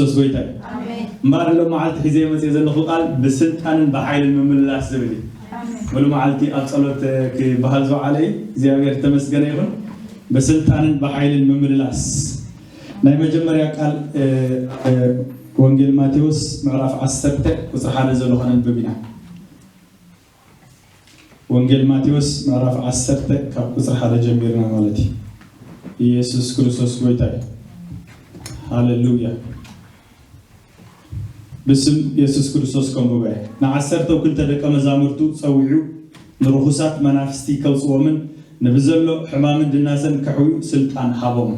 ክርስቶስ ጎይታ እዩ። እምበኣር ሎም መዓልቲ ሒዘ መፅእ ዘለኹ ቃል ብስልጣንን ብሓይልን ምምልላስ ዝብል እዩ። ሙሉ መዓልቲ ኣብ ፀሎት ክበሃል ዝወዓለ እዩ። እግዚኣብሔር ተመስገነ ይኹን። ብስልጣንን ብሓይልን ምምልላስ ናይ መጀመርያ ቃል ወንጌል ማቴዎስ ምዕራፍ ዓሰርተ ቁፅሪ ሓደ ዘሎ ከነንብብ ኢና። ወንጌል ማቴዎስ ምዕራፍ ዓሰርተ ካብ ቁፅሪ ሓደ ጀሚርና ማለት እዩ። ኢየሱስ ክርስቶስ ጎይታ እዩ። ሃሌሉያ። ብስም ኢየሱስ ክርስቶስ ከንብበ። ንዓሰርተው ክልተ ደቀ መዛሙርቱ ፀዊዑ ንርኹሳት መናፍስቲ ከውፅዎምን ንብዘሎ ሕማምን ድናሰን ከሕውዩ ስልጣን ሃቦም።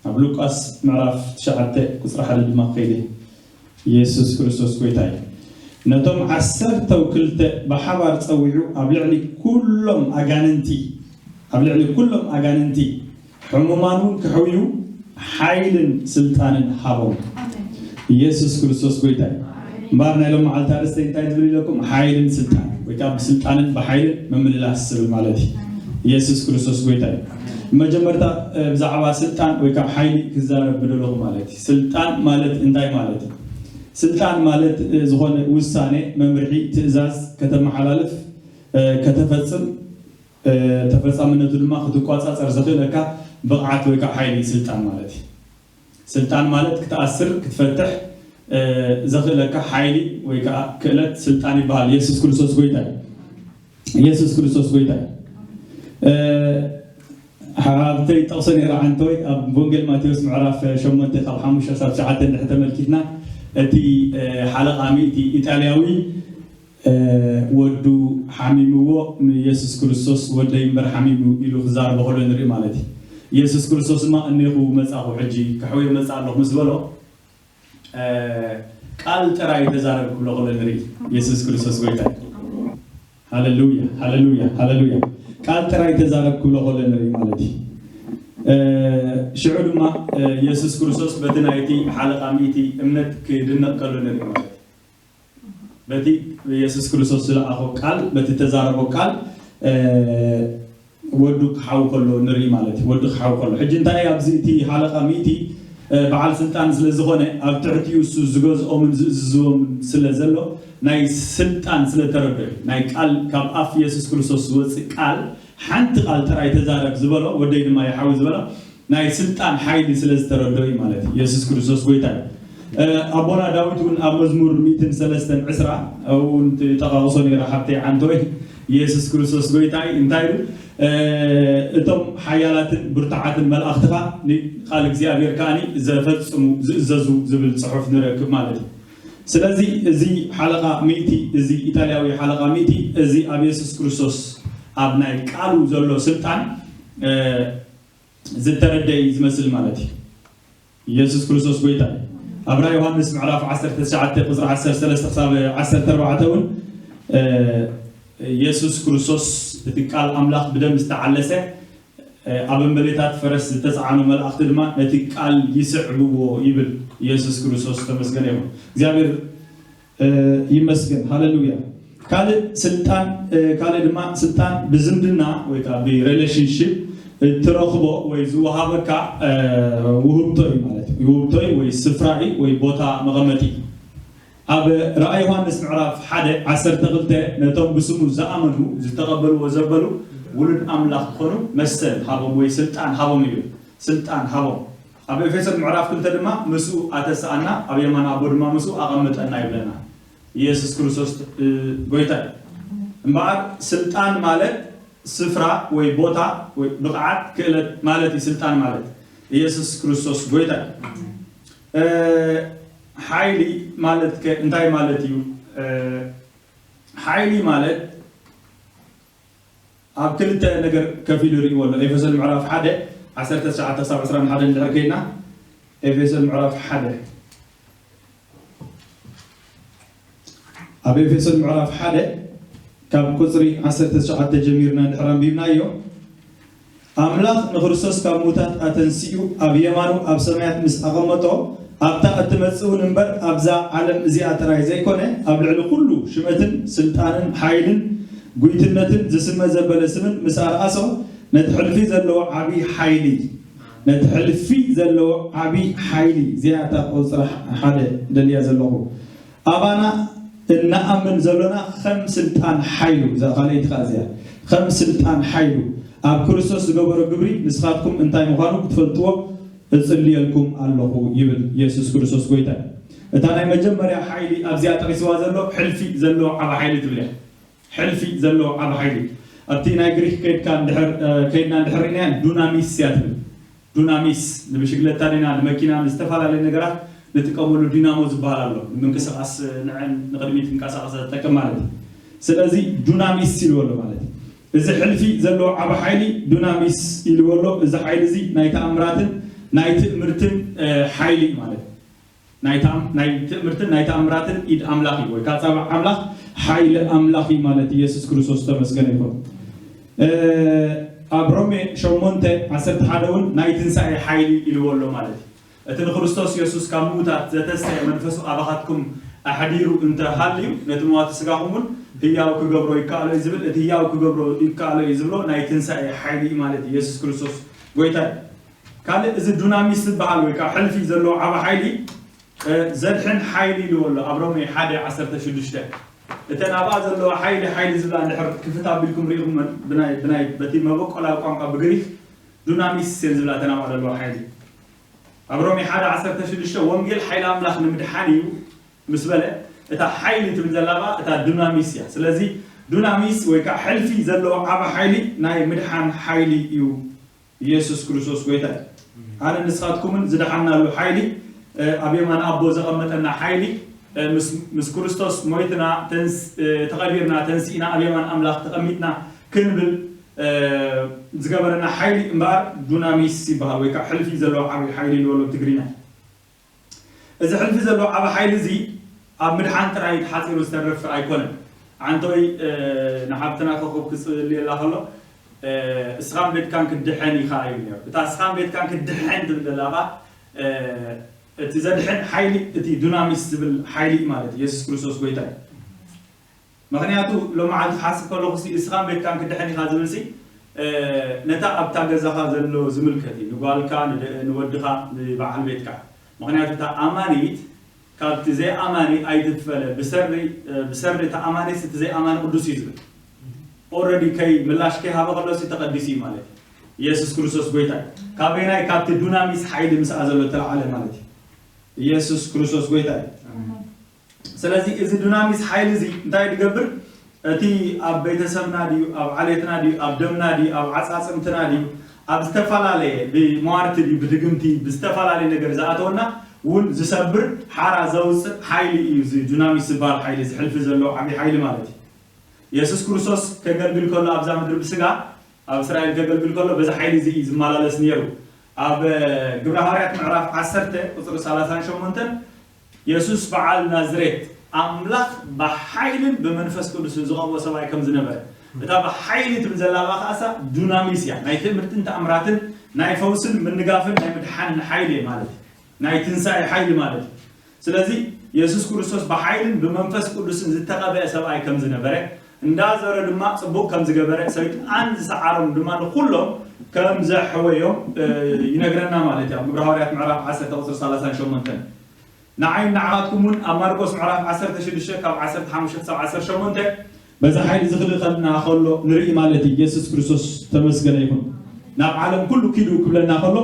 ኣብ ሉቃስ ምዕራፍ ትሽዓተ ቁፅሪ ሓደ ድማ ከይደ። ኢየሱስ ክርስቶስ ጎይታ እዩ። ነቶም ዓሰርተው ክልተ ብሓባር ፀዊዑ ኣብ ልዕሊ ኩሎም ኣጋንንቲ ኣብ ልዕሊ ኩሎም ኣጋንንቲ ሕሙማን እውን ክሕውዩ ሓይልን ስልጣንን ሃቦም። ኢየሱስ ክርስቶስ ጎይታ እዩ። እምበኣር ናይ ሎም መዓልቲ ኣርእስተይ እንታይ ዝብል ኢለኩም? ሓይልን ስልጣን ወይ ከዓ ብስልጣንን ብሓይልን ምምልላስ ዝብል ማለት እዩ። ኢየሱስ ክርስቶስ ጎይታ እዩ። መጀመርታ ብዛዕባ ስልጣን ወይ ከዓ ሓይሊ ክዛረብ ምደለኹ ማለት እዩ። ስልጣን ማለት እንታይ ማለት እዩ? ስልጣን ማለት ዝኾነ ውሳኔ፣ መምርሒ፣ ትእዛዝ ከተመሓላልፍ፣ ከተፈፅም፣ ተፈፃምነቱ ድማ ክትቋፃፀር ዘኽእለካ ብቕዓት ወይ ከዓ ሓይሊ እዩ ስልጣን ማለት እዩ። ስልጣን ማለት ክትኣስር ክትፈትሕ ዘኽእለካ ሓይሊ ወይ ከዓ ክእለት ስልጣን ይበሃል። ኢየሱስ ክርስቶስ ጎይታ እዩ። ኢየሱስ ክርስቶስ ጎይታ እዩ። ሓብተይ ጠቕሶ ነይራ ዓንተወይ ኣብ ወንጌል ማቴዎስ ምዕራፍ ሸሞንተ ካብ ሓሙሽተ ክሳብ ትሽዓተ እንድሕር ተመልኪትና እቲ ሓለቓ ሚእቲ ኢጣልያዊ ወዱ ሓሚምዎ ንኢየሱስ ክርስቶስ ወደይ እምበር ሓሚሙ ኢሉ ክዛረቦ ከሎ ንርኢ ማለት እዩ። ኢየሱስ ክርስቶስ ድማ እኔኹ መጻኹ ሕጂ ክሕውዮ መጻ ኣለኹ ምስ በሎ ቃል ጥራይ ተዛረብ ክብሎ ከሎ ንርኢ። ኢየሱስ ክርስቶስ ጎይታ። ሃሌሉያ ሃሌሉያ ሃሌሉያ። ቃል ጥራይ ተዛረብ ክብሎ ከሎ ንርኢ ማለት እዩ። ሽዑ ድማ ኢየሱስ ክርስቶስ በቲ ናይቲ ሓለቓ ሚእቲ እምነት ክድነቕ ከሎ ንርኢ ማለት እዩ። በቲ ኢየሱስ ክርስቶስ ዝለኣኾ ቃል በቲ ተዛረቦ ቃል ወዱ ክሓዊ ከሎ ንርኢ ማለት እዩ። ወዱ ክሓዊ ከሎ ሕጂ እንታይ ኣብዚ እቲ ሓለቓ ሚእቲ በዓል ስልጣን ስለ ዝኾነ ኣብ ትሕቲኡ እሱ ዝገዝኦምን ዝእዝዝዎምን ስለ ዘሎ ናይ ስልጣን ስለ ተረዶ ናይ ቃል ካብ ኣፍ ኢየሱስ ክርስቶስ ዝወፅእ ቃል ሓንቲ ቃል ጥራይ ተዛረብ ዝበሎ ወደይ ድማ ይሓዊ ዝበሎ ናይ ስልጣን ሓይሊ ስለ ዝተረዶ እዩ ማለት እዩ። ኢየሱስ ክርስቶስ ጎይታ እዩ። ኣቦና ዳዊት እውን ኣብ መዝሙር ሚእትን ሰለስተን ዕስራ እውን ጠቃቅሶ ነይራ ሓብተይ ዓንተወይ ኢየሱስ ክርስቶስ ጎይታ እዩ እንታይ ኢሉ እቶም ሓያላትን ብርቱዓትን መላእኽትኻ ንቃል እግዚኣብሔር ከዓኒ ዘፈጽሙ ዝእዘዙ ዝብል ጽሑፍ ንረክብ ማለት እዩ። ስለዚ እዚ ሓለቓ ሚእቲ እዚ ኢጣልያዊ ሓለቓ ሚእቲ እዚ ኣብ የሱስ ክርስቶስ ኣብ ናይ ቃሉ ዘሎ ስልጣን ዝተረደይ ዝመስል ማለት እዩ። ኢየሱስ ክርስቶስ ጎይታ እዩ። ኣብ ራእይ ዮሃንስ ምዕራፍ ዓሰርተ ትሽዓተ ቁፅሪ ዓሰርተ ሰለስተ ክሳብ ዓሰርተ ኣርባዕተ እውን የሱስ ክርስቶስ እቲ ቃል ኣምላኽ ብደም ዝተዓለሰ ኣብ እምበሌታት ፈረስ ዝተፃዓኑ መላእኽቲ ድማ ነቲ ቃል ይስዕብዎ ይብል። ኢየሱስ ክርስቶስ ተመስገነ ይኹን። እግዚኣብሔር ይመስገን። ሃሌሉያ። ካልእ ስልጣን ካልእ ድማ ስልጣን ብዝምድና ወይ ከዓ ብሬሌሽንሽፕ እትረኽቦ ወይ ዝወሃበካ ውህብቶ እዩ ማለት እዩ። ውህብቶ ወይ ስፍራ ወይ ቦታ መቐመጢ ኣብ ራእይ ዮሃንስ ምዕራፍ ሓደ ዓሰርተ ክልተ ነቶም ብስሙ ዝኣመኑ ዝተቐበልዎ ዘበሉ ውሉድ ኣምላኽ ክኾኑ መሰል ሃቦም ወይ ስልጣን ሃቦም ይብል። ስልጣን ሃቦም ኣብ ኤፌሶን ምዕራፍ ክልተ ድማ ምስኡ ኣተስኣና ኣብ የማን ኣቦ ድማ ምስኡ ኣቐመጠና ይብለና። ኢየሱስ ክርስቶስ ጎይታ እዩ። እምበኣር ስልጣን ማለት ስፍራ ወይ ቦታ ወይ ብቕዓት ክእለት ማለት እዩ። ስልጣን ማለት ኢየሱስ ክርስቶስ ጎይታ እዩ። ሓይሊ ማለት ከ እንታይ ማለት እዩ? ሓይሊ ማለት ኣብ ክልተ ነገር ከፊሉ ይርእይዎ ኣሎ። ኤፌሶን ምዕራፍ ሓደ ዓሰርተ ትሽዓተ ክሳብ ዕስራን ሓደን እንድሕር ከይድና ኤፌሶን ምዕራፍ ሓደ ኣብ ኤፌሶን ምዕራፍ ሓደ ካብ ቁፅሪ ዓሰርተ ትሽዓተ ጀሚርና እንድሕር ኣንቢብናዮ ኣምላኽ ንክርስቶስ ካብ ሙታት ኣተንሲኡ ኣብ የማኑ ኣብ ሰማያት ምስ ኣቐመጦ ኣብታ እትመጽእ እውን እምበር ኣብዛ ዓለም እዚኣ ጥራይ ዘይኮነ ኣብ ልዕሊ ኩሉ ሽመትን ስልጣንን ሓይልን ጉይትነትን ዝስመ ዘበለ ስምን ምስ ኣርኣሶ ነቲ ሕልፊ ዘለዎ ዓብዪ ሓይሊ ነቲ ሕልፊ ዘለዎ ዓቢ ሓይሊ፣ እዚኣ እታ ቁጽሪ ሓደ ደልያ ዘለኹ። ኣባና እንኣምን ዘሎና ከም ስልጣን ሓይሉ፣ እዛ ካልኣይቲ ከኣ እዚኣ፣ ከም ስልጣን ሓይሉ ኣብ ክርስቶስ ዝገበሮ ግብሪ ንስኻትኩም እንታይ ምዃኑ ክትፈልጥዎ እጽልየልኩም ኣለኹ ይብል የሱስ ክርስቶስ ጎይታ። እታ ናይ መጀመርያ ሓይሊ ኣብዚኣ ጠቒስዋ ዘሎ ሕልፊ ዘለዎ ዓቢ ሓይሊ ትብል እያ። ሕልፊ ዘለዎ ዓቢ ሓይሊ ኣብቲ ናይ ግሪክ ከይድካ እንድሕር ከይድና እንድሕር ርኢናያ ዱናሚስ እያ ትብል። ዱናሚስ ንብሽግለታ ዲና ንመኪና ንዝተፈላለዩ ነገራት ንጥቀመሉ ዲናሞ ዝበሃል ኣሎ፣ ንምንቅስቃስ ንዕን ንቅድሚት ክንቀሳቀሰ ዝጠቅም ማለት እዩ። ስለዚ ዱናሚስ ኢልዎ ኣሎ ማለት እዩ። እዚ ሕልፊ ዘለዎ ዓቢ ሓይሊ ዱናሚስ ኢልዎ ኣሎ። እዚ ሓይሊ እዚ ናይ ተኣምራትን ናይ ትእምርትን ሓይሊ እዩ ማለት እዩ። ናይ ትእምርትን ናይ ተኣምራትን ኢድ ኣምላኽ እዩ ወይ ከዓ ፃባዕ ኣምላኽ ሓይሊ ኣምላኽ እዩ ማለት ኢየሱስ ክርስቶስ ተመስገነ ይኹን። ኣብ ሮሜ ሸሞንተ ዓሰርተ ሓደ እውን ናይ ትንሳኤ ሓይሊ ኢልዎ ኣሎ ማለት እዩ። እቲ ንክርስቶስ የሱስ ካብ ምዉታት ዘተስአ መንፈሱ ኣባኻትኩም ኣሕዲሩ እንተ ሃልዩ ነቲ መዋቲ ስጋኹም እውን ህያው ክገብሮ ይከኣሎ እዩ ዝብል። እቲ ህያው ክገብሮ ይከኣሎ እዩ ዝብሎ ናይ ትንሳኤ ሓይሊ እዩ ማለት እዩ። የሱስ ክርስቶስ ጎይታ እዩ። ካልእ እዚ ዱናሚስ ዝበሃል ወይ ከዓ ሕልፊ ዘለዎ ዓቢ ሓይሊ ዘድሕን ሓይሊ ኢልዎ ኣሎ ኣብ ሮሜ ሓደ ዓሰርተ ሽዱሽተ። እተን ኣብኣ ዘለዋ ሓይሊ ሓይሊ ዝብላ እንድሕር ክፍት ኣቢልኩም ርኢኹመን ብናይ ብናይ በቲ መበቆላዊ ቋንቋ ብግሪክ ዱናሚስ እየን ዝብላ እተን ኣብኣ ዘለዋ ሓይሊ። ኣብ ሮሜ ሓደ ዓሰርተ ሽዱሽተ ወንጌል ሓይሊ ኣምላኽ ንምድሓን እዩ ምስ በለ እታ ሓይሊ ትብል ዘላ እታ ዱናሚስ እያ። ስለዚ ዱናሚስ ወይ ከዓ ሕልፊ ዘለዎ ዓቢ ሓይሊ ናይ ምድሓን ሓይሊ እዩ። ኢየሱስ ክርስቶስ ጎይታ እዩ። ኣነ ንስኻትኩምን ዝደሓናሉ ሓይሊ ኣብ የማን ኣቦ ዘቐመጠና ሓይሊ ምስ ክርስቶስ ሞይትና ተቐቢርና ተንሲእና ኣብ የማን ኣምላኽ ተቐሚጥና ክንብል ዝገበረና ሓይሊ እምበኣር ዱናሚስ ይበሃል ወይ ከዓ ሕልፊ ዘለዎ ዓብዪ ሓይሊ ንበሎ ብትግርኛ። እዚ ሕልፊ ዘሎ ዓቢ ሓይሊ እዚ ኣብ ምድሓን ጥራይ ተሓጺሩ ዝተርፍ ኣይኮነን። ዓንቶይ ንሓብትና ኮኸብ ክጽልየላ ከሎ እስኻን ቤትካን ክድሐን ኢኻ እዩ ነይሩ። እታ እስኻን ቤትካን ክድሐን ትብል ዘላ ኸኣ እቲ ዘድሕን ሓይሊ እቲ ዱናሚስ ዝብል ሓይሊ እዩ ማለት እዩ። የሱስ ክርስቶስ ጎይታ እዩ። ምኽንያቱ ሎመዓልቲ ክሓስብ ከለኹ እስኻን ቤትካን ክድሐን ኢኻ ዝብል ነታ ኣብታ ገዛኻ ዘሎ ዝምልከት እዩ። ንጓልካ፣ ንወድኻ፣ ንበዓል ቤትካ። ምኽንያቱ እታ ኣማኒት ካብቲ ዘይኣማኒ ኣይትፈለ። ብሰሪ እታ ኣማኒት እቲ ዘይኣማኒ ቅዱስ እዩ ዝብል። ኦረዲ ከይ ምላሽ ከይሃበ ከሎሲ ተቐዲሱ እዩ ማለት እዩ። ኢየሱስ ክርስቶስ ጎይታ እዩ። ካበይናይ? ካብቲ ዱናሚስ ሓይሊ ምስኣ ዘሎ እተለዓለ ማለት እዩ። ኢየሱስ ክርስቶስ ጎይታ እዩ። ስለዚ እዚ ዱናሚስ ሓይሊ እዚ እንታይ ድገብር? እቲ ኣብ ቤተሰብና ድዩ፣ ኣብ ዓሌትና ድዩ፣ ኣብ ደምና ድዩ፣ ኣብ ዓጻጽምትና ድዩ፣ ኣብ ዝተፈላለየ ብመዋርቲ ድዩ፣ ብድግምቲ፣ ብዝተፈላለየ ነገር ዝኣተወና እውን ዝሰብር ሓራ ዘውፅእ ሓይሊ እዩ። እዚ ዱናሚስ ዝበሃል ሓይሊ፣ እዚ ሕልፊ ዘለዎ ዓብዪ ሓይሊ ማለት እዩ። የሱስ ክርስቶስ ከገልግል ከሎ ኣብዛ ምድሪ ብስጋ ኣብ እስራኤል ከገልግል ከሎ በዚ ሓይሊ እዚ እዩ ዝመላለስ ነይሩ። ኣብ ግብረ ሃዋርያት ምዕራፍ ዓሰርተ ቁፅሪ ሰላሳን ሸሞንተን የሱስ በዓል ናዝሬት ኣምላኽ ብሓይልን ብመንፈስ ቅዱስን ዝቐብኦ ሰብኣይ ከም ዝነበረ እታ ብሓይሊ ትብል ዘላ ባ ከኣሳ ዱናሚስ እያ። ናይ ትእምርትን ተኣምራትን ናይ ፈውስን ምንጋፍን ናይ ምድሓንን ሓይሊ እየ ማለት እዩ። ናይ ትንሳኤ ሓይሊ ማለት እዩ። ስለዚ የሱስ ክርስቶስ ብሓይልን ብመንፈስ ቅዱስን ዝተቐብአ ሰብኣይ ከም ዝነበረ እንዳዘረ ድማ ጽቡቕ ከም ዝገበረ ሰይጣን ዝሰዓሮም ድማ ንኹሎም ከም ዘሕወዮም ይነግረና ማለት እዩ። ኣብ ግብረ ሃዋርያት ምዕራፍ ዓሰርተ ቁፅሪ ሰላሳን ሸሞንተን ንዓይን ንዓኻትኩም እውን ኣብ ማርቆስ ምዕራፍ ዓሰርተ ሽዱሽተ ካብ ዓሰርተ ሓሙሽተ ክሳብ ዓሰርተ ሸሞንተ በዚ ሓይሊ ዝኽልኸልና ከሎ ንርኢ ማለት እዩ። የሱስ ክርስቶስ ተመስገነ ይኹን። ናብ ዓለም ኩሉ ኪዱ ክብለና ከሎ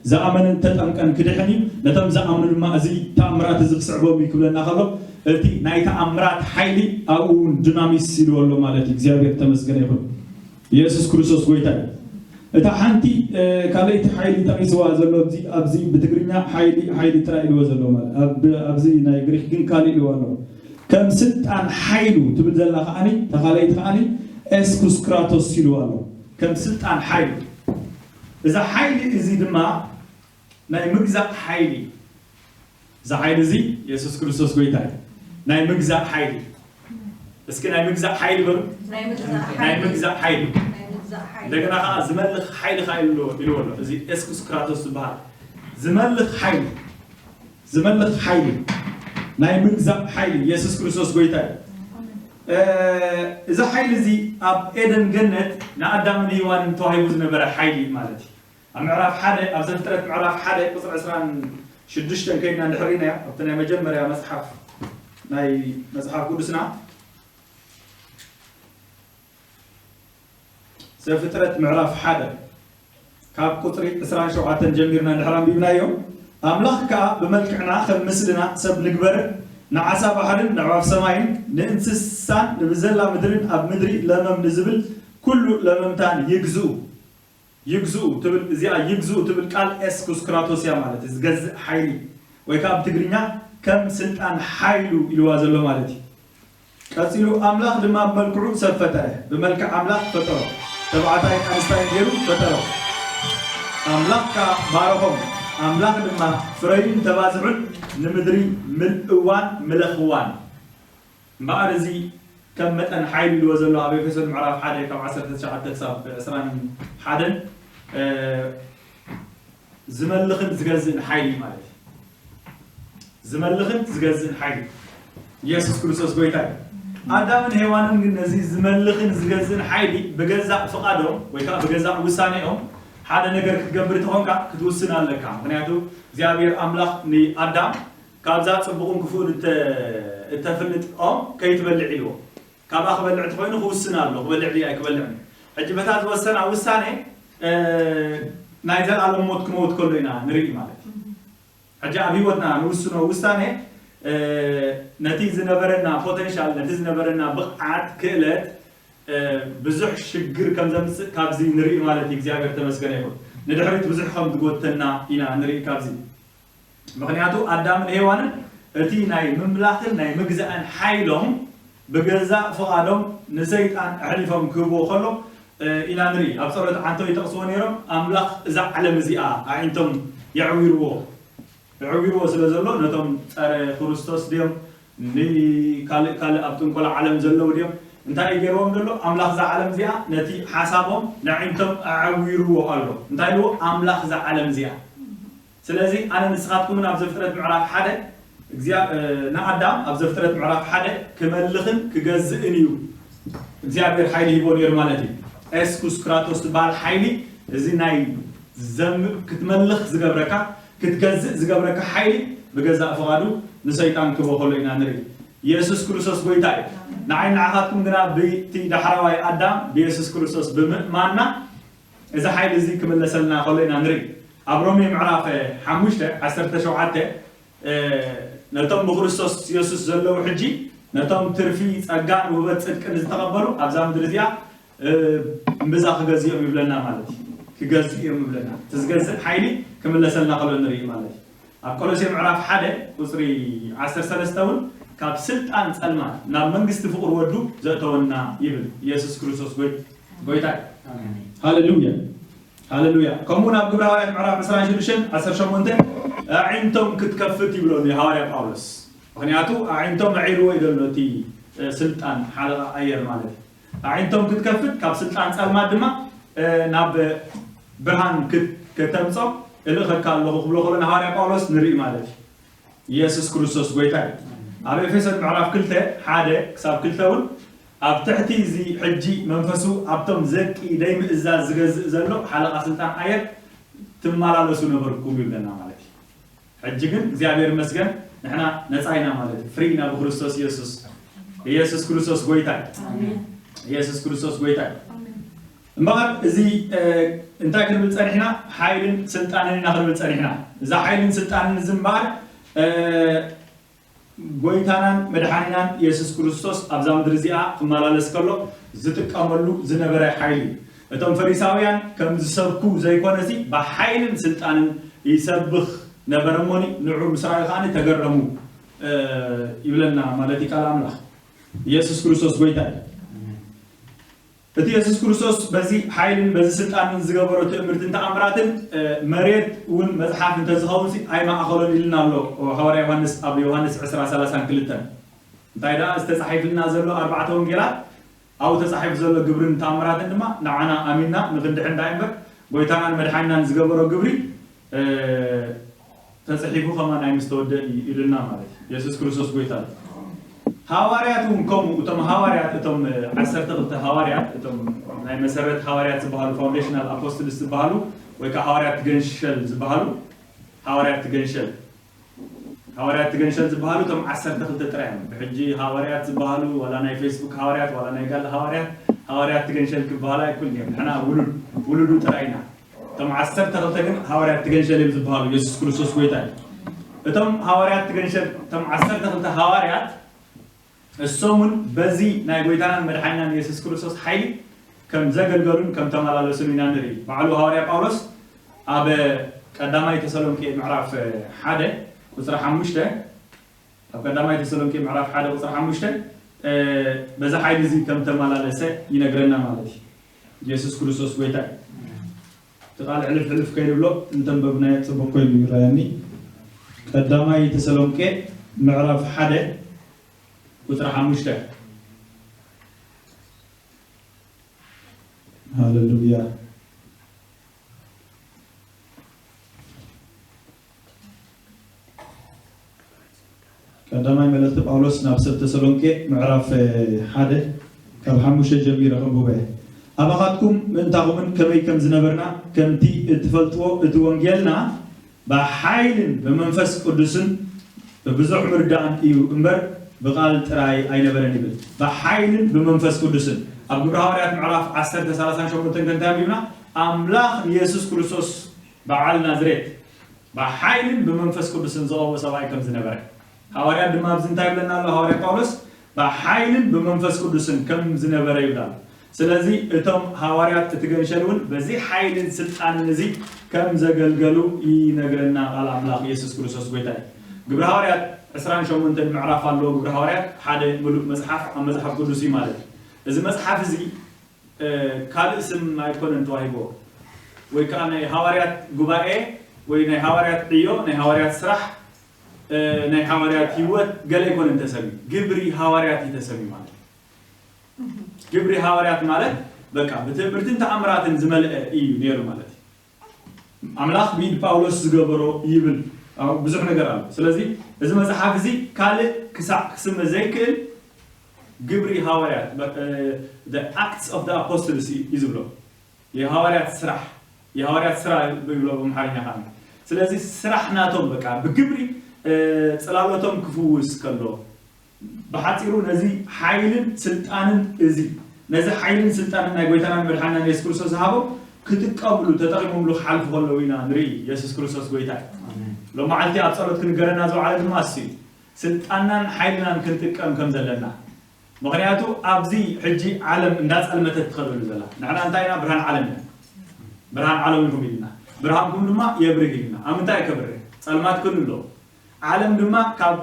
ዝኣመነን ተጠምቀን ክድሕን እዩ፣ ነቶም ዝኣምኑ ድማ እዚ ተኣምራት እዚ ክስዕቦም እዩ ክብለና ከሎ እቲ ናይ ተኣምራት ሓይሊ ኣብኡ እውን ዱናሚስ ኢልዎ ኣሎ ማለት እዩ። እግዚኣብሔር ተመስገነ ይኹን። ኢየሱስ ክርስቶስ ጎይታ እዩ። እታ ሓንቲ ካልኣይቲ ሓይሊ ጠቒስዋ ዘሎ ኣብዚ ብትግርኛ ሓይሊ ሓይሊ ጥራይ ኢልዎ ዘሎ ማለት ኣብዚ ናይ ግሪክ ግን ካልእ ኢልዎ ኣሎ። ከም ስልጣን ሓይሉ ትብል ዘላ ከዓኒ ተኻለይቲ ከዓኒ ኤስኩስ ክራቶስ ኢልዋ ኣሎ። ከም ስልጣን ሓይሉ እዛ ሓይሊ እዚ ድማ ናይ ምግዛእ ሓይሊ እዛ ሓይሊ እዚ የሱስ ክርስቶስ ጎይታ እዩ። ናይ ምግዛእ ሓይሊ እስኪ ናይ ምግዛእ ሓይሊ በሉ። ናይ ምግዛእ ሓይሊ እንደገና ከዓ ዝመልኽ ሓይሊ ከዓ ኢልዎ ኣሎ። እዚ ኤስኩስ ክራቶስ ዝበሃል ዝመልኽ ሓይሊ ዝመልኽ ሓይሊ ናይ ምግዛእ ሓይሊ የሱስ ክርስቶስ ጎይታ እዩ። እዚ ሓይሊ እዚ ኣብ ኤደን ገነት ንኣዳምን ሄዋንን ተዋሂቡ ዝነበረ ሓይሊ ማለት እዩ። ኣብ ምዕራፍ ሓደ፣ ኣብ ዘፍጥረት ምዕራፍ ሓደ ቁፅሪ ዕስራን ሽዱሽተን ከይድና እንድሕር ኢናዮ፣ ኣብቲ ናይ መጀመርያ መፅሓፍ ናይ መፅሓፍ ቅዱስና፣ ዘፍጥረት ምዕራፍ ሓደ ካብ ቁፅሪ ዕስራን ሸውዓተን ጀሚርና እንድሕር ኣንቢብናዮ፣ ኣምላኽ ከኣ ብመልክዕና ከም ምስልና ሰብ ንግበር፣ ንዓሳ ባሕርን ንኣዕዋፍ ሰማይን ንእንስሳን ንብዘላ ምድርን ኣብ ምድሪ ለመም ንዝብል ኩሉ ለመምታን ይግዝኡ። ይግዝኡ ትብል፣ እዚኣ ይግዝኡ ትብል ቃል ኤስኩስ ክራቶስ እያ ማለት እዩ። ዝገዝእ ሓይሊ ወይ ከዓ ብትግርኛ ከም ስልጣን ሓይሉ ኢልዋ ዘሎ ማለት እዩ። ቀጺሉ ኣምላኽ ድማ ብመልክዑ ሰብ ፈጠረ፣ ብመልክዕ ኣምላኽ ፈጠሮ፣ ተባዕታይ ኣንስታይ ገይሩ ፈጠሮ። ኣምላኽ ከኣ ባረኾም፣ ኣምላኽ ድማ ፍረዩን ተባዝሑን ንምድሪ ምልእዋን ምለኽዋን። እምበኣር እዚ ከም መጠን ሓይሊ ኢልዎ ዘሎ ኣብ ኤፌሶን ምዕራፍ ሓደ ካብ ዓሰርተ ትሽዓተ ክሳብ ዕስራን ሓደን ዝመልኽን ዝገዝእን ሓይሊ ማለት እዩ። ዝመልኽን ዝገዝእን ሓይሊ ኢየሱስ ክርስቶስ ጎይታ እዩ። ኣዳምን ሄዋንን ግን ነዚ ዝመልኽን ዝገዝእን ሓይሊ ብገዛእ ፍቓዶም ወይ ከዓ ብገዛእ ውሳኔኦም ሓደ ነገር ክትገብር ተኾንካ ክትውስን ኣለካ። ምክንያቱ እግዚኣብሔር ኣምላኽ ንኣዳም ካብዛ ጽቡቕን ክፉእን እተ- እተፍልጥ ኦም ከይትበልዕ ኢልዎ። ካብኣ ክበልዕ እንተኾይኑ ክውስን ኣሎ፣ ክበልዕ ድዩ ኣይክበልዕን። ሕጂ በታ ዝወሰና ውሳኔ ናይ ዘለኣለም ሞት ክመውት ከሎ ኢና ንርኢ ማለት እዩ። ሕጂ ኣብ ህይወትና ንውስኖ ውሳኔ ነቲ ዝነበረና ፖተንሻል፣ ነቲ ዝነበረና ብቕዓት፣ ክእለት ብዙሕ ሽግር ከም ዘምፅእ ካብዚ ንርኢ ማለት እዩ። እግዚኣብሔር ተመስገነ ይኹን። ንድሕሪት ብዙሕ ከም ዝጎተና ኢና ንርኢ ካብዚ። ምክንያቱ ኣዳምን ሄዋንን እቲ ናይ ምምላኽን ናይ ምግዛእን ሓይሎም ብገዛእ ፍቓዶም ንሰይጣን ኣሕሊፎም ክህብዎ ከሎ ኢና ንርኢ። ኣብ ጸሎት ዓንተው ይጠቕስዎ ነይሮም፣ ኣምላኽ እዛ ዓለም እዚኣ ኣዒንቶም የዕዊርዎ። የዕዊርዎ ስለ ዘሎ ነቶም ጸረ ክርስቶስ ድዮም ንካልእ ካልእ ኣብ ጥንቆላ ዓለም ዘለዉ ድዮም እንታይ እዩ ገይርዎም ዘሎ? ኣምላኽ እዛ ዓለም እዚኣ ነቲ ሓሳቦም ንኣዒንቶም ኣዕዊርዎ ኣሎ። እንታይ ኢልዎ? ኣምላኽ እዛ ዓለም እዚኣ ስለዚ ኣነ ንስኻትኩምን ኣብ ዘፍጥረት ምዕራፍ ሓደ ንኣዳም ኣብ ዘፍጥረት ምዕራፍ ሓደ ክመልኽን ክገዝእን እዩ እግዚኣብሔር ሓይሊ ሂቦ ነይሩ ማለት እዩ። ኤስኩስ ክራቶስ ትበሃል ሓይሊ እዚ ናይ ክትመልኽ ዝገብረካ ክትገዝእ ዝገብረካ ሓይሊ ብገዛእ ፍቓዱ ንሰይጣን ክቦ ከሎ ኢና ንርኢ። ኢየሱስ ክርስቶስ ጎይታ እዩ። ንዓይ ንዓኻትኩም ግና ብቲ ዳሕራዋይ ኣዳም ብኢየሱስ ክርስቶስ ብምእማንና እዚ ሓይሊ እዚ ክምለሰልና ከሎ ኢና ንርኢ። ኣብ ሮሜ ምዕራፍ ሓሙሽተ ዓሰርተ ሸውዓተ ነቶም ብክርስቶስ የሱስ ዘለዉ ሕጂ ነቶም ትርፊ ጸጋን ውህበት ጽድቅን ዝተቐበሉ ኣብዛ ምድሪ እዚኣ እምብዛ ክገዝኦም ይብለና ማለት እዩ። ክገዝኡ እዮም ይብለና። እቲ ዝገዝእ ሓይሊ ክምለሰልና ከሎ ንርኢ ማለት እዩ። ኣብ ቆሎሴ ምዕራፍ ሓደ ቁፅሪ ዓሰርተ ሰለስተ እውን ካብ ስልጣን ጸልማት ናብ መንግስቲ ፍቕሪ ወዱ ዘእተወና ይብል። ኢየሱስ ክርስቶስ ጎይ- ጎይታ እዩ። ሃሌሉያ ሃሌሉያ። ከምኡ ናብ ግብረ ሃዋርያት ምዕራፍ ዕስራን ሽዱሽተን ዓሰርተ ሸሞንተ ኣዒንቶም ክትከፍት ይብሎ ሃዋርያ ጳውሎስ። ምክንያቱ ኣዒንቶም ኣዒርዎ እዩ ዘሎ እቲ ስልጣን ሓለቓ ኣየር ማለት እዩ። ኣዒንቶም ክትከፍት ካብ ስልጣን ጸልማት ድማ ናብ ብርሃን ከተምጾ እልእኸካ ኣለኹ ክብሎ ከሎ ንሃዋርያ ጳውሎስ ንርኢ ማለት እዩ። ኢየሱስ ክርስቶስ ጎይታ እዩ። ኣብ ኤፌሶን ምዕራፍ ክልተ ሓደ ክሳብ ክልተ እውን ኣብ ትሕቲ እዚ ሕጂ መንፈሱ ኣብቶም ዘቂ ደይምእዛዝ ዝገዝእ ዘሎ ሓለቓ ስልጣን ኣየር ትመላለሱ ነበርኩም ይብለና ማለት እዩ። ሕጂ ግን እግዚኣብሔር ይመስገን ንሕና ነፃ ኢና ማለት እዩ። ፍሪ ኢና ብክርስቶስ ኢየሱስ። ኢየሱስ ክርስቶስ ጎይታ እዩ። ኢየሱስ ክርስቶስ ጎይታ እዩ። እምበኣር እዚ እንታይ ክንብል ጸኒሕና? ሓይልን ስልጣንን ኢና ክንብል ጸኒሕና። እዛ ሓይልን ስልጣንን እዚ እምበኣር ጎይታናን መድሓኒናን የሱስ ክርስቶስ ኣብዛ ምድሪ እዚኣ ክመላለስ ከሎ ዝጥቀመሉ ዝነበረ ሓይሊ እዩ። እቶም ፈሪሳውያን ከም ዝሰብኩ ዘይኮነሲ ብሓይልን ስልጣንን ይሰብኽ ነበረ እሞኒ ንዑ ምስ ረኣዩ ከኣ ተገረሙ ይብለና ማለት እዩ ቃል ኣምላኽ። የሱስ ክርስቶስ ጎይታ እዩ። እቲ የሱስ ክርስቶስ በዚ ሓይልን በዚ ስልጣንን ዝገበሮ ትእምርትን ተኣምራትን መሬት እውን መፅሓፍ እንተዝኸውን ኣይማእኸሎን ኢልና ኣሎ ሃዋርያ ዮሃንስ ኣብ ዮሃንስ ዕስራ ሰላሳን ክልተን። እንታይ ደኣ ዝተፃሒፍልና ዘሎ ኣርባዕተ ወንጌላት ኣብኡ ተፃሒፉ ዘሎ ግብርን ተኣምራትን ድማ ንዓና ኣሚንና ንክንድሕን ዳኣ እምበር ጎይታናን መድሓኒናን ዝገበሮ ግብሪ ተፅሒፉ ከማን ኣይምስተወደእን እዩ ኢሉና ማለት እዩ። የሱስ ክርስቶስ ጎይታ እዩ። ሃዋርያት እውን ከምኡ እቶም ሃዋርያት እቶም ዓሰርተ ክልተ ሃዋርያት እቶም ናይ መሰረት ሃዋርያት ዝበሃሉ ፋውንዴሽናል ኣፖስትልስ ዝበሃሉ ወይ ከዓ ሃዋርያት ትገንሸል ዝበሃሉ፣ ሃዋርያት ትገንሸል፣ ሃዋርያት ትገንሸል ዝበሃሉ እቶም ዓሰርተ ክልተ ጥራይ እዮም። ብሕጂ ሃዋርያት ዝበሃሉ ዋላ ናይ ፌስቡክ ሃዋርያት ዋላ ናይ ጋል ሃዋርያት፣ ሃዋርያት ትገንሸል ክበሃሉ ኣይክእሉን እዮም። ንሕና ውሉድ ውሉዱ ጥራይ ኢና። እቶም ዓሰርተ ክልተ ግን ሃዋርያት ትገንሸል እዮም ዝበሃሉ። የሱስ ክርስቶስ ጎይታ እዩ። እቶም ሃዋርያት ትገንሸል፣ እቶም ዓሰርተ ክልተ ሃዋርያት እሶም እውን በዚ ናይ ጎይታናን መድሓኒናን የሱስ ክርስቶስ ሓይሊ ከም ዘገልገሉን ከም ተመላለሱን ኢና ንርኢ። ባዕሉ ሃዋርያ ጳውሎስ ኣብ ቀዳማይ ተሰሎንቄ ምዕራፍ ሓደ ቁፅሪ ሓሙሽተ፣ ኣብ ቀዳማይ ተሰሎንቄ ምዕራፍ ሓደ ቁፅሪ ሓሙሽተ በዚ ሓይሊ እዚ ከም ተመላለሰ ይነግረና ማለት እዩ። የሱስ ክርስቶስ ጎይታ እዩ። እቲ ቃል ሕልፍ ሕልፍ ከይንብሎ እንተንበብናዮ ፅቡቅ ኮይኑ ይረኣየኒ። ቀዳማይ ተሰሎንቄ ምዕራፍ ሓደ ቁፅሪ ሓሙሽተ። ሃሌሉያ። ቀዳማይ መልእኽቲ ጳውሎስ ናብ ሰብ ተሰሎንቄ ምዕራፍ ሓደ ካብ ሓሙሽተ ጀሚረ ከንብቦ እየ። ኣባኻትኩም ምእንታኹምን ከመይ ከም ዝነበርና ከምቲ እትፈልጥዎ እቲ ወንጌልና ብሓይልን ብመንፈስ ቅዱስን ብብዙሕ ምርዳእን እዩ እምበር ብቃል ጥራይ ኣይነበረን ይብል። ብሓይልን ብመንፈስ ቅዱስን ኣብ ግብረ ሃዋርያት ምዕራፍ ዓሰርተ ሰላሳን ሸሞንተን ከንታ ኣንቢብና ኣምላኽ ንየሱስ ክርስቶስ በዓል ናዝሬት ብሓይልን ብመንፈስ ቅዱስን ዝቐብኦ ሰብኣይ ከም ዝነበረ ሃዋርያት ድማ ኣብዚ እንታይ ይብለና ኣሎ? ሃዋርያ ጳውሎስ ብሓይልን ብመንፈስ ቅዱስን ከም ዝነበረ ይብላ። ስለዚ እቶም ሃዋርያት እቲ ገንሸል እውን በዚ ሓይልን ስልጣንን እዚ ከም ዘገልገሉ ይነግረና ቃል ኣምላኽ። የሱስ ክርስቶስ ጎይታ እዩ። ግብረ ሃዋርያት ዕስራን ሸሞንተን ምዕራፍ ኣለዎ። ግብረ ሃዋርያት ሓደ ምሉእ መጽሓፍ ኣብ መጽሓፍ ቅዱስ እዩ ማለት እዩ። እዚ መጽሓፍ እዚ ካልእ ስም ኣይኮነን ተዋሂቦ ወይ ከዓ ናይ ሃዋርያት ጉባኤ ወይ ናይ ሃዋርያት ዕዮ ናይ ሃዋርያት ስራሕ ናይ ሃዋርያት ህይወት ገለ ኣይኮነን ተሰሚ ግብሪ ሃዋርያት እዩ ተሰሚ ማለት እዩ። ግብሪ ሃዋርያት ማለት በቃ ብትምህርትን ተኣምራትን ዝመልአ እዩ ነይሩ ማለት እዩ። ኣምላኽ ብኢድ ጳውሎስ ዝገበሮ ይብል ብዙሕ ነገር ኣሎ። ስለዚ እዚ መጽሓፍ እዚ ካልእ ክሳዕ ክስመ ዘይክእል ግብሪ ሃዋርያት ኣክትስ ኦፍ ኣፖስትልስ እዩ ዝብሎ። የሃዋርያት ስራሕ የሃዋርያት ስራ ይብሎ ብኣምሓርኛ ከዓ። ስለዚ ስራሕ ናቶም በቃ ብግብሪ ጽላሎቶም ክፍውስ ከሎ ብሓፂሩ ነዚ ሓይልን ስልጣንን እዚ ነዚ ሓይልን ስልጣንን ናይ ጎይታናን መድሓናን የሱስ ክርስቶስ ዝሃቦም ክጥቀምሉ ተጠቂሞምሉ ክሓልፉ ከለዉ ኢና ንርኢ። የሱስ ክርስቶስ ጎይታ እዩ። ሎም መዓልቲ ኣብ ፀሎት ክንገረና ዝወዓለ ድማ እሱ እዩ። ስልጣንናን ሓይልናን ክንጥቀም ከም ዘለና ምኽንያቱ ኣብዚ ሕጂ ዓለም እንዳፀልመተት ትኸደሉ ዘላ ንሕና እንታይ ኢና? ብርሃን ዓለም ኢና። ብርሃን ዓለም ኢኹም ኢልና ብርሃንኩም ድማ የብርህ ኢልና። ኣብ ምንታይ ከብርህ? ፀልማት ክህሉ ኣለዎ። ዓለም ድማ ካብ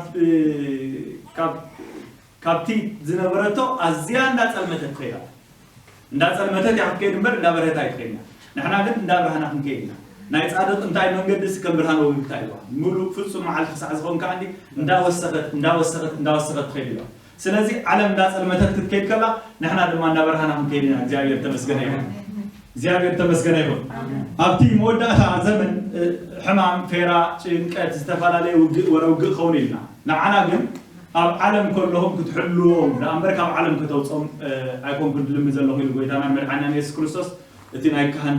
ካብቲ ዝነበረቶ ኣዝያ እንዳፀልመተት ትኸይዳ። እንዳፀልመተት እያ ክትከይድ እምበር እንዳበርሀት ኣይትኸይድና። ንሕና ግን እንዳብርሃና ክንከይድ ኢና። ናይ ፃድቕ እንታይ መንገዲ እስከ ብርሃን ወግግታ ይዋ ሙሉእ ፍፁም መዓልቲ ክሳዕ ዝኾን ከዓ እንዳወሰኸት እንዳወሰኸት እንዳወሰኸት ትኸይድ ኢዋ። ስለዚ ዓለም እንዳፀልመተት ክትከይድ ከላ ንሕና ድማ እንዳበርሃና ክንከይድ ኢና። እግዚኣብሔር ተመስገነ ይኹን። እግዚኣብሔር ተመስገነ ይኹን። ኣብቲ መወዳእታ ዘመን ሕማም፣ ፌራ፣ ጭንቀት፣ ዝተፈላለየ ውግእ ወረ ውግእ ክኸውን ኢልና ንዓና ግን ኣብ ዓለም ከለኹም ክትሕልዎም ደኣ እምበር ካብ ዓለም ከተውፅኦም ኣይኮንኩን ድልምን ዘለኹ ኢሉ ጎይታናን መድሓኒናን የሱስ ክርስቶስ እቲ ናይ ካህን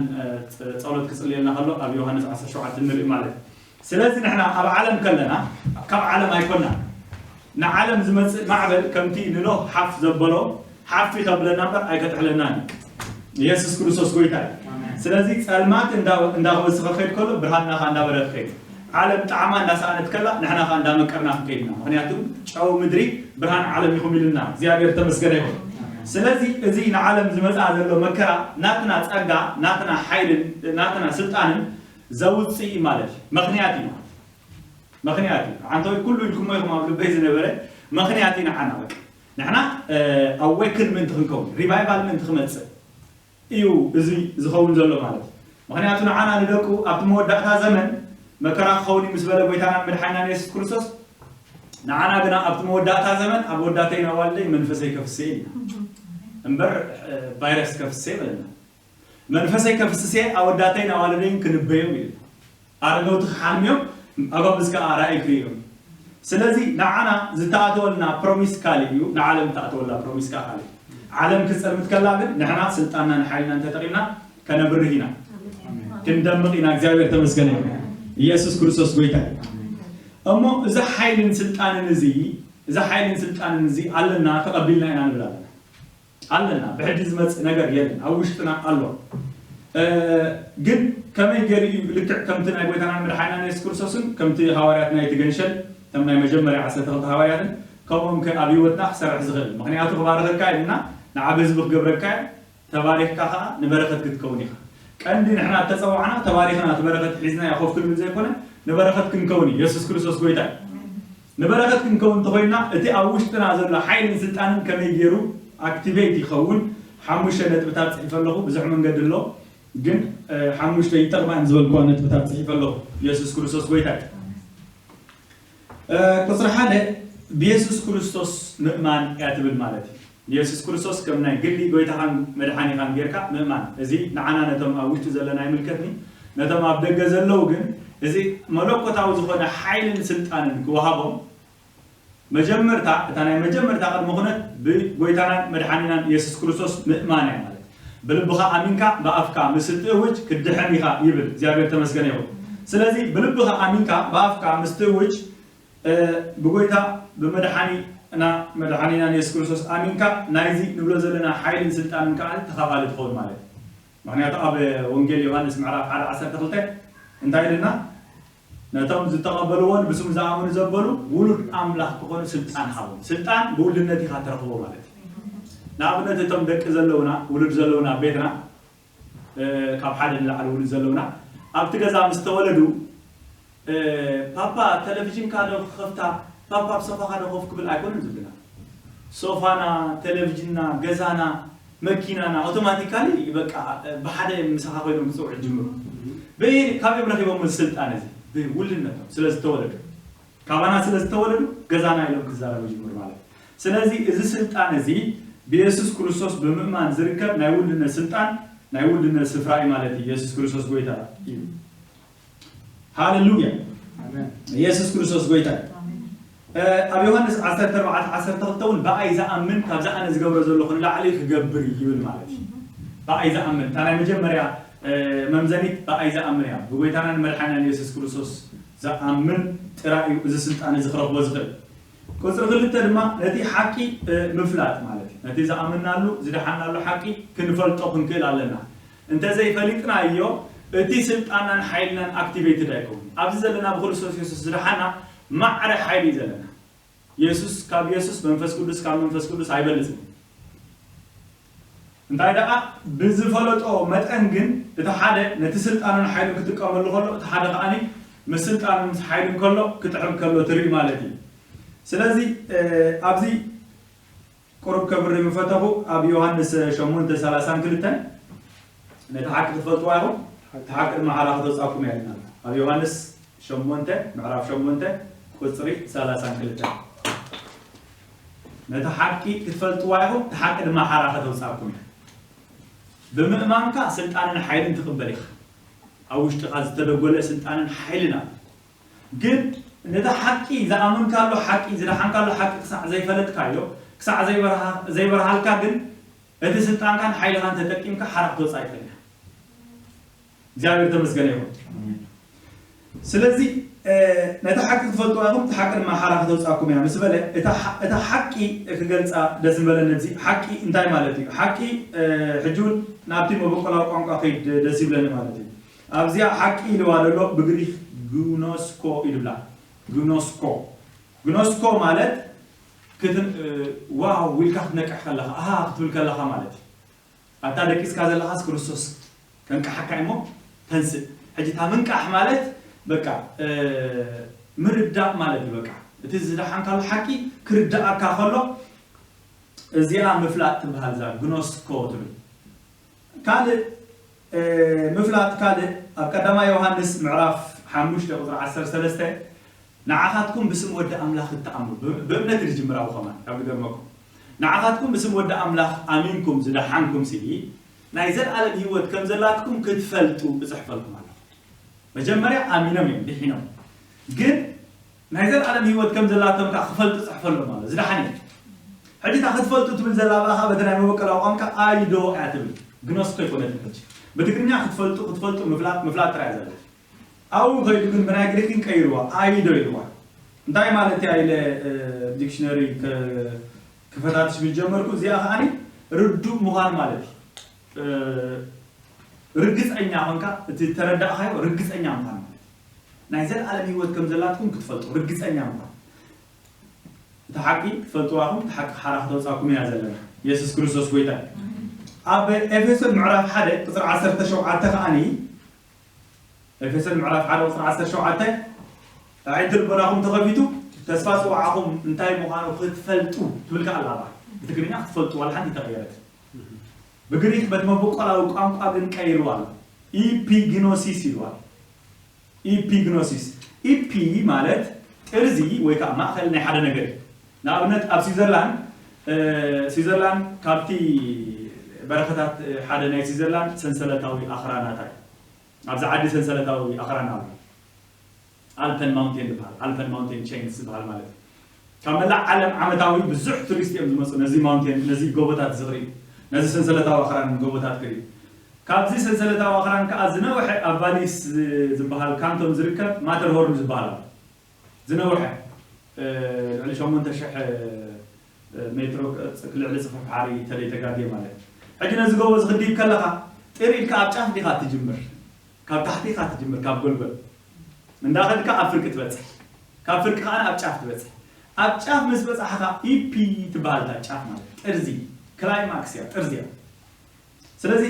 ጸሎት ክጽልየልና ከሎ ኣብ ዮሃንስ ዓሰርተ ሸውዓተ ንርኢ ማለት እዩ። ስለዚ ንሕና ኣብ ዓለም ከለና ካብ ዓለም ኣይኮና። ንዓለም ዝመጽእ ማዕበል ከምቲ ንኖህ ሓፍ ዘበሎ ሓፍ ይኸብለና እምበር ኣይከጥሕለናን እዩ። የሱስ ክርስቶስ ጎይታ እዩ። ስለዚ ጸልማት እንዳወሰኸ ከይድ ከሎ ብርሃንና ከዓ እንዳበረኸ ከይድ። ዓለም ጣዕማ እንዳሰኣነት ከላ ንሕና ከዓ እንዳመቀርና ክንከይድ ኢና። ምክንያቱ ጨው ምድሪ ብርሃን ዓለም ኢኹም ኢልና እግዚኣብሔር ተመስገነ ይኹን። ስለዚ እዚ ንዓለም ዝመፅኣ ዘሎ መከራ ናትና ፀጋ ናትና ሓይልን ናትና ስልጣንን ዘውፅእ ማለት እዩ። ምክንያት እዩ። ምክንያት እዩ። ዓንተወይ ኩሉ ኢልኩሞ ኢኹም ኣብ ልበይ ዝነበረ ምክንያት እዩ ንዓና በቃ ንሕና ኣዌክን ምእንቲ ክንከውን ሪቫይቫል ምእንቲ ክመፅእ እዩ እዚ ዝኸውን ዘሎ ማለት እዩ። ምክንያቱ ንዓና ንደቁ ኣብቲ መወዳእታ ዘመን መከራ ክኸውን እዩ ምስ በለ ጎይታናን መድሓኒናን የሱስ ክርስቶስ ንዓና ግና ኣብቲ መወዳእታ ዘመን ኣብ ወዳተይን ኣዋልደይ መንፈሰይ ከፍስየ ኢልና እምበር ቫይረስ ከፍስየ በለና። መንፈሰይ ከፍስስየ ኣወዳተይን ኣዋልደይን ክንበዮም ኢልና ኣረገውቲ ክሓልምዮም ኣጓብዝ ከዓ ራእይ ክርእዮም። ስለዚ ንዓና ዝተኣተወልና ፕሮሚስ ካልእ እዩ፣ ንዓለም ዝተኣተወላ ፕሮሚስ ከዓ ካልእ። ዓለም ክትፀልምት ከላ ግን ንሕና ስልጣንናን ሓይልናን ተጠቂምና ከነብርህ ኢና። ክንደምቕ ኢና። እግዚኣብሔር ተመስገነ ይሁን። ኢየሱስ ክርስቶስ ጎይታ እዩ። እሞ እዚ ሓይልን ስልጣንን እዚ እዚ ሓይልን ስልጣንን እዚ ኣለና፣ ተቐቢልና ኢና ንብል ኣለና። ኣለና፣ ብሕጂ ዝመጽእ ነገር የለን፣ ኣብ ውሽጥና ኣሎ። ግን ከመይ ገይሩ እዩ? ልክዕ ከምቲ ናይ ጎይታናን መድሓኒናን የሱስ ክርስቶስን ከምቲ ሃዋርያት ናይቲ ገንሸል፣ እቶም ናይ መጀመርያ ዓሰርተ ክልተ ሃዋርያትን ከምኦም ከ ኣብ ህይወትና ክሰርሕ ዝኽእል? ምኽንያቱ ክባርኸካ ኢልና ንዓብ ህዝቢ ክገብረካ፣ ተባሪኽካ ኸዓ ንበረኸት ክትከውን ኢኻ። ቀንዲ ንሕና እተጸዋዕና ተባሪኽና እቲ በረኸት ሒዝናዮ ኮፍ ክንብል ዘይኮነ፣ ንበረኸት ክንከውን እዩ። የሱስ ክርስቶስ ጎይታ እዩ። ንበረኸት ክንከውን እንተኾይንና፣ እቲ ኣብ ውሽጥና ዘሎ ሓይልን ስልጣንን ከመይ ገይሩ ኣክቲቬት ይኸውን? ሓሙሽተ ነጥብታት ጽሒፈ ኣለኹ። ብዙሕ መንገዲ ኣሎ፣ ግን ሓሙሽተ ይጠቕማን ዝበልኩዋ ነጥብታት ጽሒፈ ኣለኹ። የሱስ ክርስቶስ ጎይታ እዩ። ቁፅሪ ሓደ፣ ብየሱስ ክርስቶስ ምእማን እያ ትብል ማለት እዩ። የሱስ ክርስቶስ ከም ናይ ግሊ ጎይታኻን መድሓኒኻን ጌርካ ምእማን። እዚ ንዓና ነቶም ኣብ ውሽጢ ዘለና ይምልከትኒ። ነቶም ኣብ ደገ ዘለዉ ግን እዚ መለኮታዊ ዝኾነ ሓይልን ስልጣንን ክወሃቦም መጀመርታ፣ እታ ናይ መጀመርታ ቅድመ ኩነት ብጎይታናን መድሓኒናን የሱስ ክርስቶስ ምእማን እያ ማለት። ብልብኻ ኣሚንካ ብኣፍካ ምስ እትእውጅ ክድሕን ኢኻ ይብል። እግዚኣብሔር ተመስገነ ይኹን። ስለዚ ብልብኻ ኣሚንካ ብኣፍካ ምስ ትእውጅ ብጎይታ ብመድሓኒና መድሓኒናን የሱስ ክርስቶስ ኣሚንካ ናይዚ ንብሎ ዘለና ሓይልን ስልጣንን ከዓ ተኻፋሊ ትኸውን ማለት እዩ። ምክንያቱ ኣብ ወንጌል ዮሃንስ ምዕራፍ ሓደ ዓሰርተ ክልተ እንታይ ኢልና? ነቶም ዝተቐበልዎን ብስሙ ዝኣምኑ ዘበሉ ውሉድ ኣምላኽ ክኾኑ ስልጣን ሃቦም። ስልጣን ብውልድነት ኢኻ ትረኽቦ ማለት እዩ። ንኣብነት እቶም ደቂ ዘለውና ውሉድ ዘለውና ኣብ ቤትና ካብ ሓደ ንላዕሊ ውሉድ ዘለውና ኣብቲ ገዛ ምስ ተወለዱ ፓፓ ተለቪዥንካ ዶ ክኸፍታ፣ ፓፓ ኣብ ሶፋኻ ዶ ኮፍ ክብል ኣይኮኑን ዝብልና። ሶፋና፣ ተለቪዥንና፣ ገዛና፣ መኪናና ኣውቶማቲካሊ በቃ ብሓደ ምሳኻ ኮይኖም ክፅውዑ ጅምሩ። ካበዮም ረኪቦም እዚ ስልጣን እዚ? ብውልድነቶም ስለ ዝተወለዱ፣ ካባና ስለ ዝተወለዱ ገዛና ኢሎም ክዛረቡ ጅምሩ ማለት እዩ። ስለዚ እዚ ስልጣን እዚ ብየሱስ ክርስቶስ ብምእማን ዝርከብ ናይ ውልድነት ስልጣን፣ ናይ ውልድነት ስፍራ እዩ ማለት እዩ። የሱስ ክርስቶስ ጎይታ እዩ። ሃሌሉያ። ኢየሱስ ክርስቶስ ጎይታ እዩ። ኣብ ዮሃንስ ዓሰርተ ኣርባዕተ ዓሰርተ ክልተ እውን ብኣይ ዝኣምን ካብዚ ኣነ ዝገብሮ ዘለኹ ንላዕሊ ክገብር እዩ ይብል ማለት እዩ። ብኣይ ዝኣምን፣ እታ ናይ መጀመርያ መምዘኒት ብኣይ ዝኣምን እያ። ብጎይታናን መድሓኒናን ኢየሱስ ክርስቶስ ዝኣምን ጥራይ እዩ እዚ ስልጣን እዚ ክረኽቦ ዝኽእል። ቁፅሪ ክልተ ድማ ነቲ ሓቂ ምፍላጥ ማለት እዩ። ነቲ ዝኣመናሉ ዝደሓናሉ ሓቂ ክንፈልጦ ክንክእል ኣለና። እንተዘይፈሊጥናዮ እቲ ስልጣናን ሓይልናን ኣክቲቬትድ ኣይከውን። ኣብዚ ዘለና ብክርስቶስ የሱስ ዝደሓና ማዕረ ሓይሊ እዩ ዘለና። የሱስ ካብ የሱስ መንፈስ ቅዱስ ካብ መንፈስ ቅዱስ ኣይበልፅን። እንታይ ደኣ ብዝፈለጦ መጠን ግን እቲ ሓደ ነቲ ስልጣኑን ሓይሉን ክጥቀመሉ ከሎ እቲ ሓደ ከዓኒ ምስ ስልጣኑን ምስ ሓይሉን ከሎ ክጥዕም ከሎ ትርኢ ማለት እዩ። ስለዚ ኣብዚ ቁሩብ ከብሪ ምፈተኹ ኣብ ዮሃንስ ሸሞንተ ሰላሳን ክልተን ነቲ ሓቂ ክትፈልጥዋ ኢኹም፣ እቲ ሓቂ ድማ ሓራ ከተውፃኩም እያ ኢልና። ኣብ ዮሃንስ ሸሞንተ ምዕራፍ ሸሞንተ ቁፅሪ ሰላሳን ክልተን ነቲ ሓቂ ክትፈልጥዋ ኢኹም፣ እቲ ሓቂ ድማ ሓራ ከተውፃኩም እያ። ብምእማንካ ስልጣንን ሓይልን ትቕበል ኢኻ። ኣብ ውሽጥኻ ዝተደጎለ ስልጣንን ሓይልን ኣሎ። ግን ነቲ ሓቂ ዝኣመንካሉ ሓቂ ዝደሓንካሉ ሓቂ ክሳዕ ዘይፈለጥካዮ ክሳዕ ዘይበርሃልካ ግን እቲ ስልጣንካን ሓይልኻን ተጠቂምካ ሓራ ክትወፅእ ኣይትኽእልን። እግዚኣብሔር ተመስገነ ይኹን። ስለዚ ነቲ ሓቂ ክትፈልጥዋ ኢኹም፣ እቲ ሓቂ ድማ ሓራ ከተውፅኣኩም እያ ምስ በለ፣ እታ ሓቂ ክገልፃ ደስ ዝበለኒ። እዚ ሓቂ እንታይ ማለት እዩ? ሓቂ ሕጂ እውን ናብቲ መበቆላዊ ቋንቋ ከይድ ደስ ይብለኒ ማለት እዩ። ኣብዚኣ ሓቂ ኢልዋ ዘሎ ብግሪክ ግኖስኮ ኢሉላ። ግኖስኮ ግኖስኮ ማለት ዋው ኢልካ ክትነቅሕ ከለኻ፣ ኣሃ ክትብል ከለኻ ማለት እዩ። ኣታ ደቂስካ ዘለኻስ ክርስቶስ ከንቅሓካ እሞ ተንስእ። ሕጂ እታ ምንቃሕ ማለት በቃ ምርዳእ ማለት እዩ። በቃ እቲ ዝደሓንካሉ ሓቂ ክርዳኣካ ከሎ እዚኣ ምፍላጥ ትበሃል። እዛ ግኖስኮ ትብል ካልእ ምፍላጥ ካልእ ኣብ ቀዳማይ ዮሃንስ ምዕራፍ ሓሙሽተ ቁፅሪ ዓሰርተ ሰለስተ ንዓኻትኩም ብስም ወዲ ኣምላኽ እትኣምኑ፣ ብእምነት እዩ ዝጅምር ኣብኡ ከማን ካብ ዝገርመኩም። ንዓኻትኩም ብስም ወዲ ኣምላኽ ኣሚንኩም ዝደሓንኩም ሲ ናይ ዘለኣለም ህይወት ከም ዘላትኩም ክትፈልጡ እፅሕፈልኩም ኣለኹ። መጀመርያ ኣሚኖም እዮም ድሒኖም፣ ግን ናይ ዘለኣለም ህይወት ከም ዘላቶም ከዓ ክፈልጡ እፅሕፈሎም ኣሎ። ዝደሓን እዩ። ሕጂ እታ ክትፈልጡ ትብል ዘላ ብኣኻ በቲ ናይ መበቀላዊ ቋንቋ ኣይዶ እያ ትብል። ግኖስኮ ኣይኮነትን ሕጂ። ብትግርኛ ክትፈልጡ ክትፈልጡ ምፍላጥ ምፍላጥ ጥራይ ዘላ ኣብኡ ከይዱ ግን ብናይ ግሪክ ግን ቀይርዋ ኣይዶ ኢልዋ እንታይ ማለት እያ ኢለ ዲክሽነሪ ክፈታትሽ ምስ ጀመርኩ እዚኣ ከዓኒ ርዱእ ምዃን ማለት እዩ ርግፀኛ ኮንካ እቲ ተረዳእካዮ ርግፀኛ ምዃን ማለት እዩ ናይ ዘለኣለም ህይወት ከም ዘላትኩም ክትፈልጡ ርግፀኛ ምዃን እቲ ሓቂ ትፈልጥዋ ኢኹም እቲ ሓቂ ሓራ ክተውፃኩም ኢና ዘለና የሱስ ክርስቶስ ጎይታ እዩ ኣብ ኤፌሶን ምዕራፍ ሓደ ቁፅሪ ዓሰርተ ሸውዓተ ከዓኒ ኤፌሶን ምዕራፍ ሓደ ቁፅሪ ዓሰርተ ሸውዓተ ኣዒንቲ ልቦናኹም ተኸፊቱ ተስፋ ፅዋዕኹም እንታይ ምዃኑ ክትፈልጡ ትብል ከዓ ኣላ ብትግርኛ ክትፈልጡ ዋላ ሓንቲ ተቐየረት ብግሪክ በቲ መበቆላዊ ቋንቋ ግን ቀይርዋ ኣሎ ኢፒግኖሲስ ኢልዋ ኢፒግኖሲስ ኢፒ ማለት ጥርዚ ወይ ከዓ ማእኸል ናይ ሓደ ነገር እዩ ንኣብነት ኣብ ስዊዘርላንድ ስዊዘርላንድ ካብቲ በረኸታት ሓደ ናይ ስዊዘርላንድ ሰንሰለታዊ ኣኽራናት እዩ ኣብዚ ዓዲ ሰንሰለታዊ ኣኽራን ኣሎ ኣልፐን ማውንቴን ዝበሃል ኣልፐን ማውንቴን ቼንስ ዝበሃል ማለት እዩ ካብ መላእ ዓለም ዓመታዊ ብዙሕ ቱሪስት እዮም ዝመፁ ነዚ ማውንቴን ነዚ ጎቦታት ዝኽሪ ነዚ ሰንሰለታዊ ኣኽራን ጎቦታት ክሪ ካብዚ ሰንሰለታዊ ኣኽራን ከዓ ዝነውሐ ኣብ ቫሊስ ዝበሃል ካንቶን ዝርከብ ማተርሆርን ዝበሃል ኣሎ ዝነውሐ ልዕሊ ሸሞንተ ሽሕ ሜትሮ ልዕሊ ፅፍሕፋሓሪ ተደይ ተጋድየ ማለት እዩ ሕጂ ነዚ ጎቦ ዝኽድይብ ከለኻ ጥር ኢልካ ኣብ ጫፍ ዲኻ ትጅምር ካብ ታሕቲ ኢኻ ትጅምር ካብ ጎልጎል እንዳኸድካ ኣብ ፍርቂ ትበፅሕ ካብ ፍርቂ ከዓ ኣብ ጫፍ ትበፅሕ ኣብ ጫፍ ምስ በፃሕኻ ኢፒ ትበሃል እታ ጫፍ ማለት ጥርዚ ክላይማክስ እያ ጥርዚ እያ ስለዚ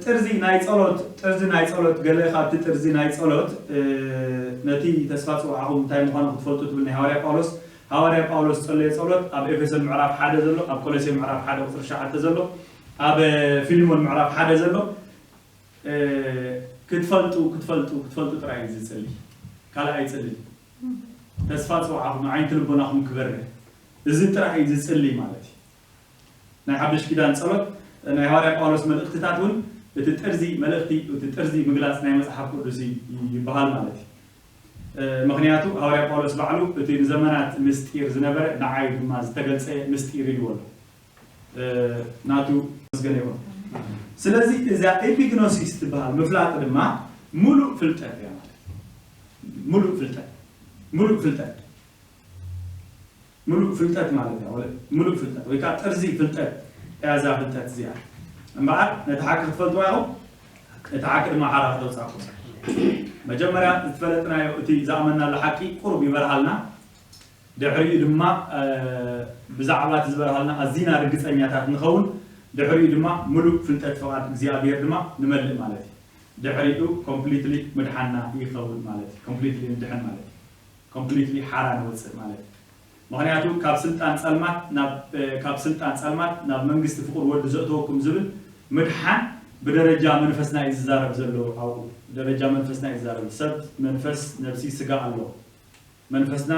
ጥርዚ ናይ ጸሎት ጥርዚ ናይ ጸሎት ገለ ካብቲ ጥርዚ ናይ ጸሎት ነቲ ተስፋ ጽዋዕኹም እንታይ ምዃኑ ክትፈልጡ ትብል ናይ ሃዋርያ ጳውሎስ ሃዋርያ ጳውሎስ ጸለዮ ጸሎት ኣብ ኤፌሶን ምዕራፍ ሓደ ዘሎ ኣብ ቆሎሴ ምዕራፍ ሓደ ቁፅሪ ሸዓተ ዘሎ ኣብ ፊልሞን ምዕራፍ ሓደ ዘሎ ክትፈልጡ ክትፈልጡ ክትፈልጡ ጥራይ እዩ ዝጽሊ ካልእ ኣይጽልን ተስፋ ጽውዓኹም ዓይንቲ ልቦናኹም ክበርህ እዚ ጥራይ እዩ ዝጽሊ ማለት እዩ ናይ ሓድሽ ኪዳን ጸሎት ናይ ሃዋርያ ጳውሎስ መልእክትታት እውን እቲ ጥርዚ መልእክቲ እቲ ጥርዚ ምግላጽ ናይ መጽሓፍ ቅዱስ ይበሃል ማለት እዩ ምክንያቱ ሃዋርያ ጳውሎስ ባዕሉ እቲ ንዘመናት ምስጢር ዝነበረ ንዓይ ድማ ዝተገልጸ ምስጢር ኢልዎ ኣሎ ናቱ መስገን ይኹን ስለዚ እዛ ኤፒግኖሲስ ትበሃል ምፍላጥ ድማ ሙሉእ ፍልጠት እያ ማለት ሙሉእ ፍልጠት ሙሉእ ፍልጠት ሙሉእ ፍልጠት ማለት እያ ሙሉእ ፍልጠት ወይ ከዓ ጥርዚ ፍልጠት እያ እዛ ፍልጠት እዚኣ እምበኣር ነቲ ሓቂ ክትፈልጥዋ ኢኹም እቲ ሓቂ ድማ ሓራ ክተውፃእኩም መጀመርያ ዝተፈለጥናዮ እቲ ዝኣመናሉ ሓቂ ቁሩብ ይበርሃልና ድሕሪኡ ድማ ብዛዕባ እቲ ዝበርሃልና ኣዚና ርግፀኛታት ንኸውን ድሕሪኡ ድማ ሙሉእ ፍልጠት ፍቓድ እግዚኣብሔር ድማ ንመልእ ማለት እዩ ድሕሪኡ ኮምፕሊትሊ ምድሓና ይኸውን ማለት እዩ ኮምፕሊትሊ ንድሕን ማለት እዩ ኮምፕሊትሊ ሓራ ንወፅእ ማለት እዩ ምክንያቱ ካብ ስልጣን ፀልማት ናብ ካብ ስልጣን ፀልማት ናብ መንግስቲ ፍቁር ወዲ ዘእተወኩም ዝብል ምድሓን ብደረጃ መንፈስና እዩ ዝዛረብ ዘሎ ኣብኡ ብደረጃ መንፈስና እዩ ዝዛረብ ሰብ መንፈስ ነብሲ ስጋ ኣለዎ መንፈስና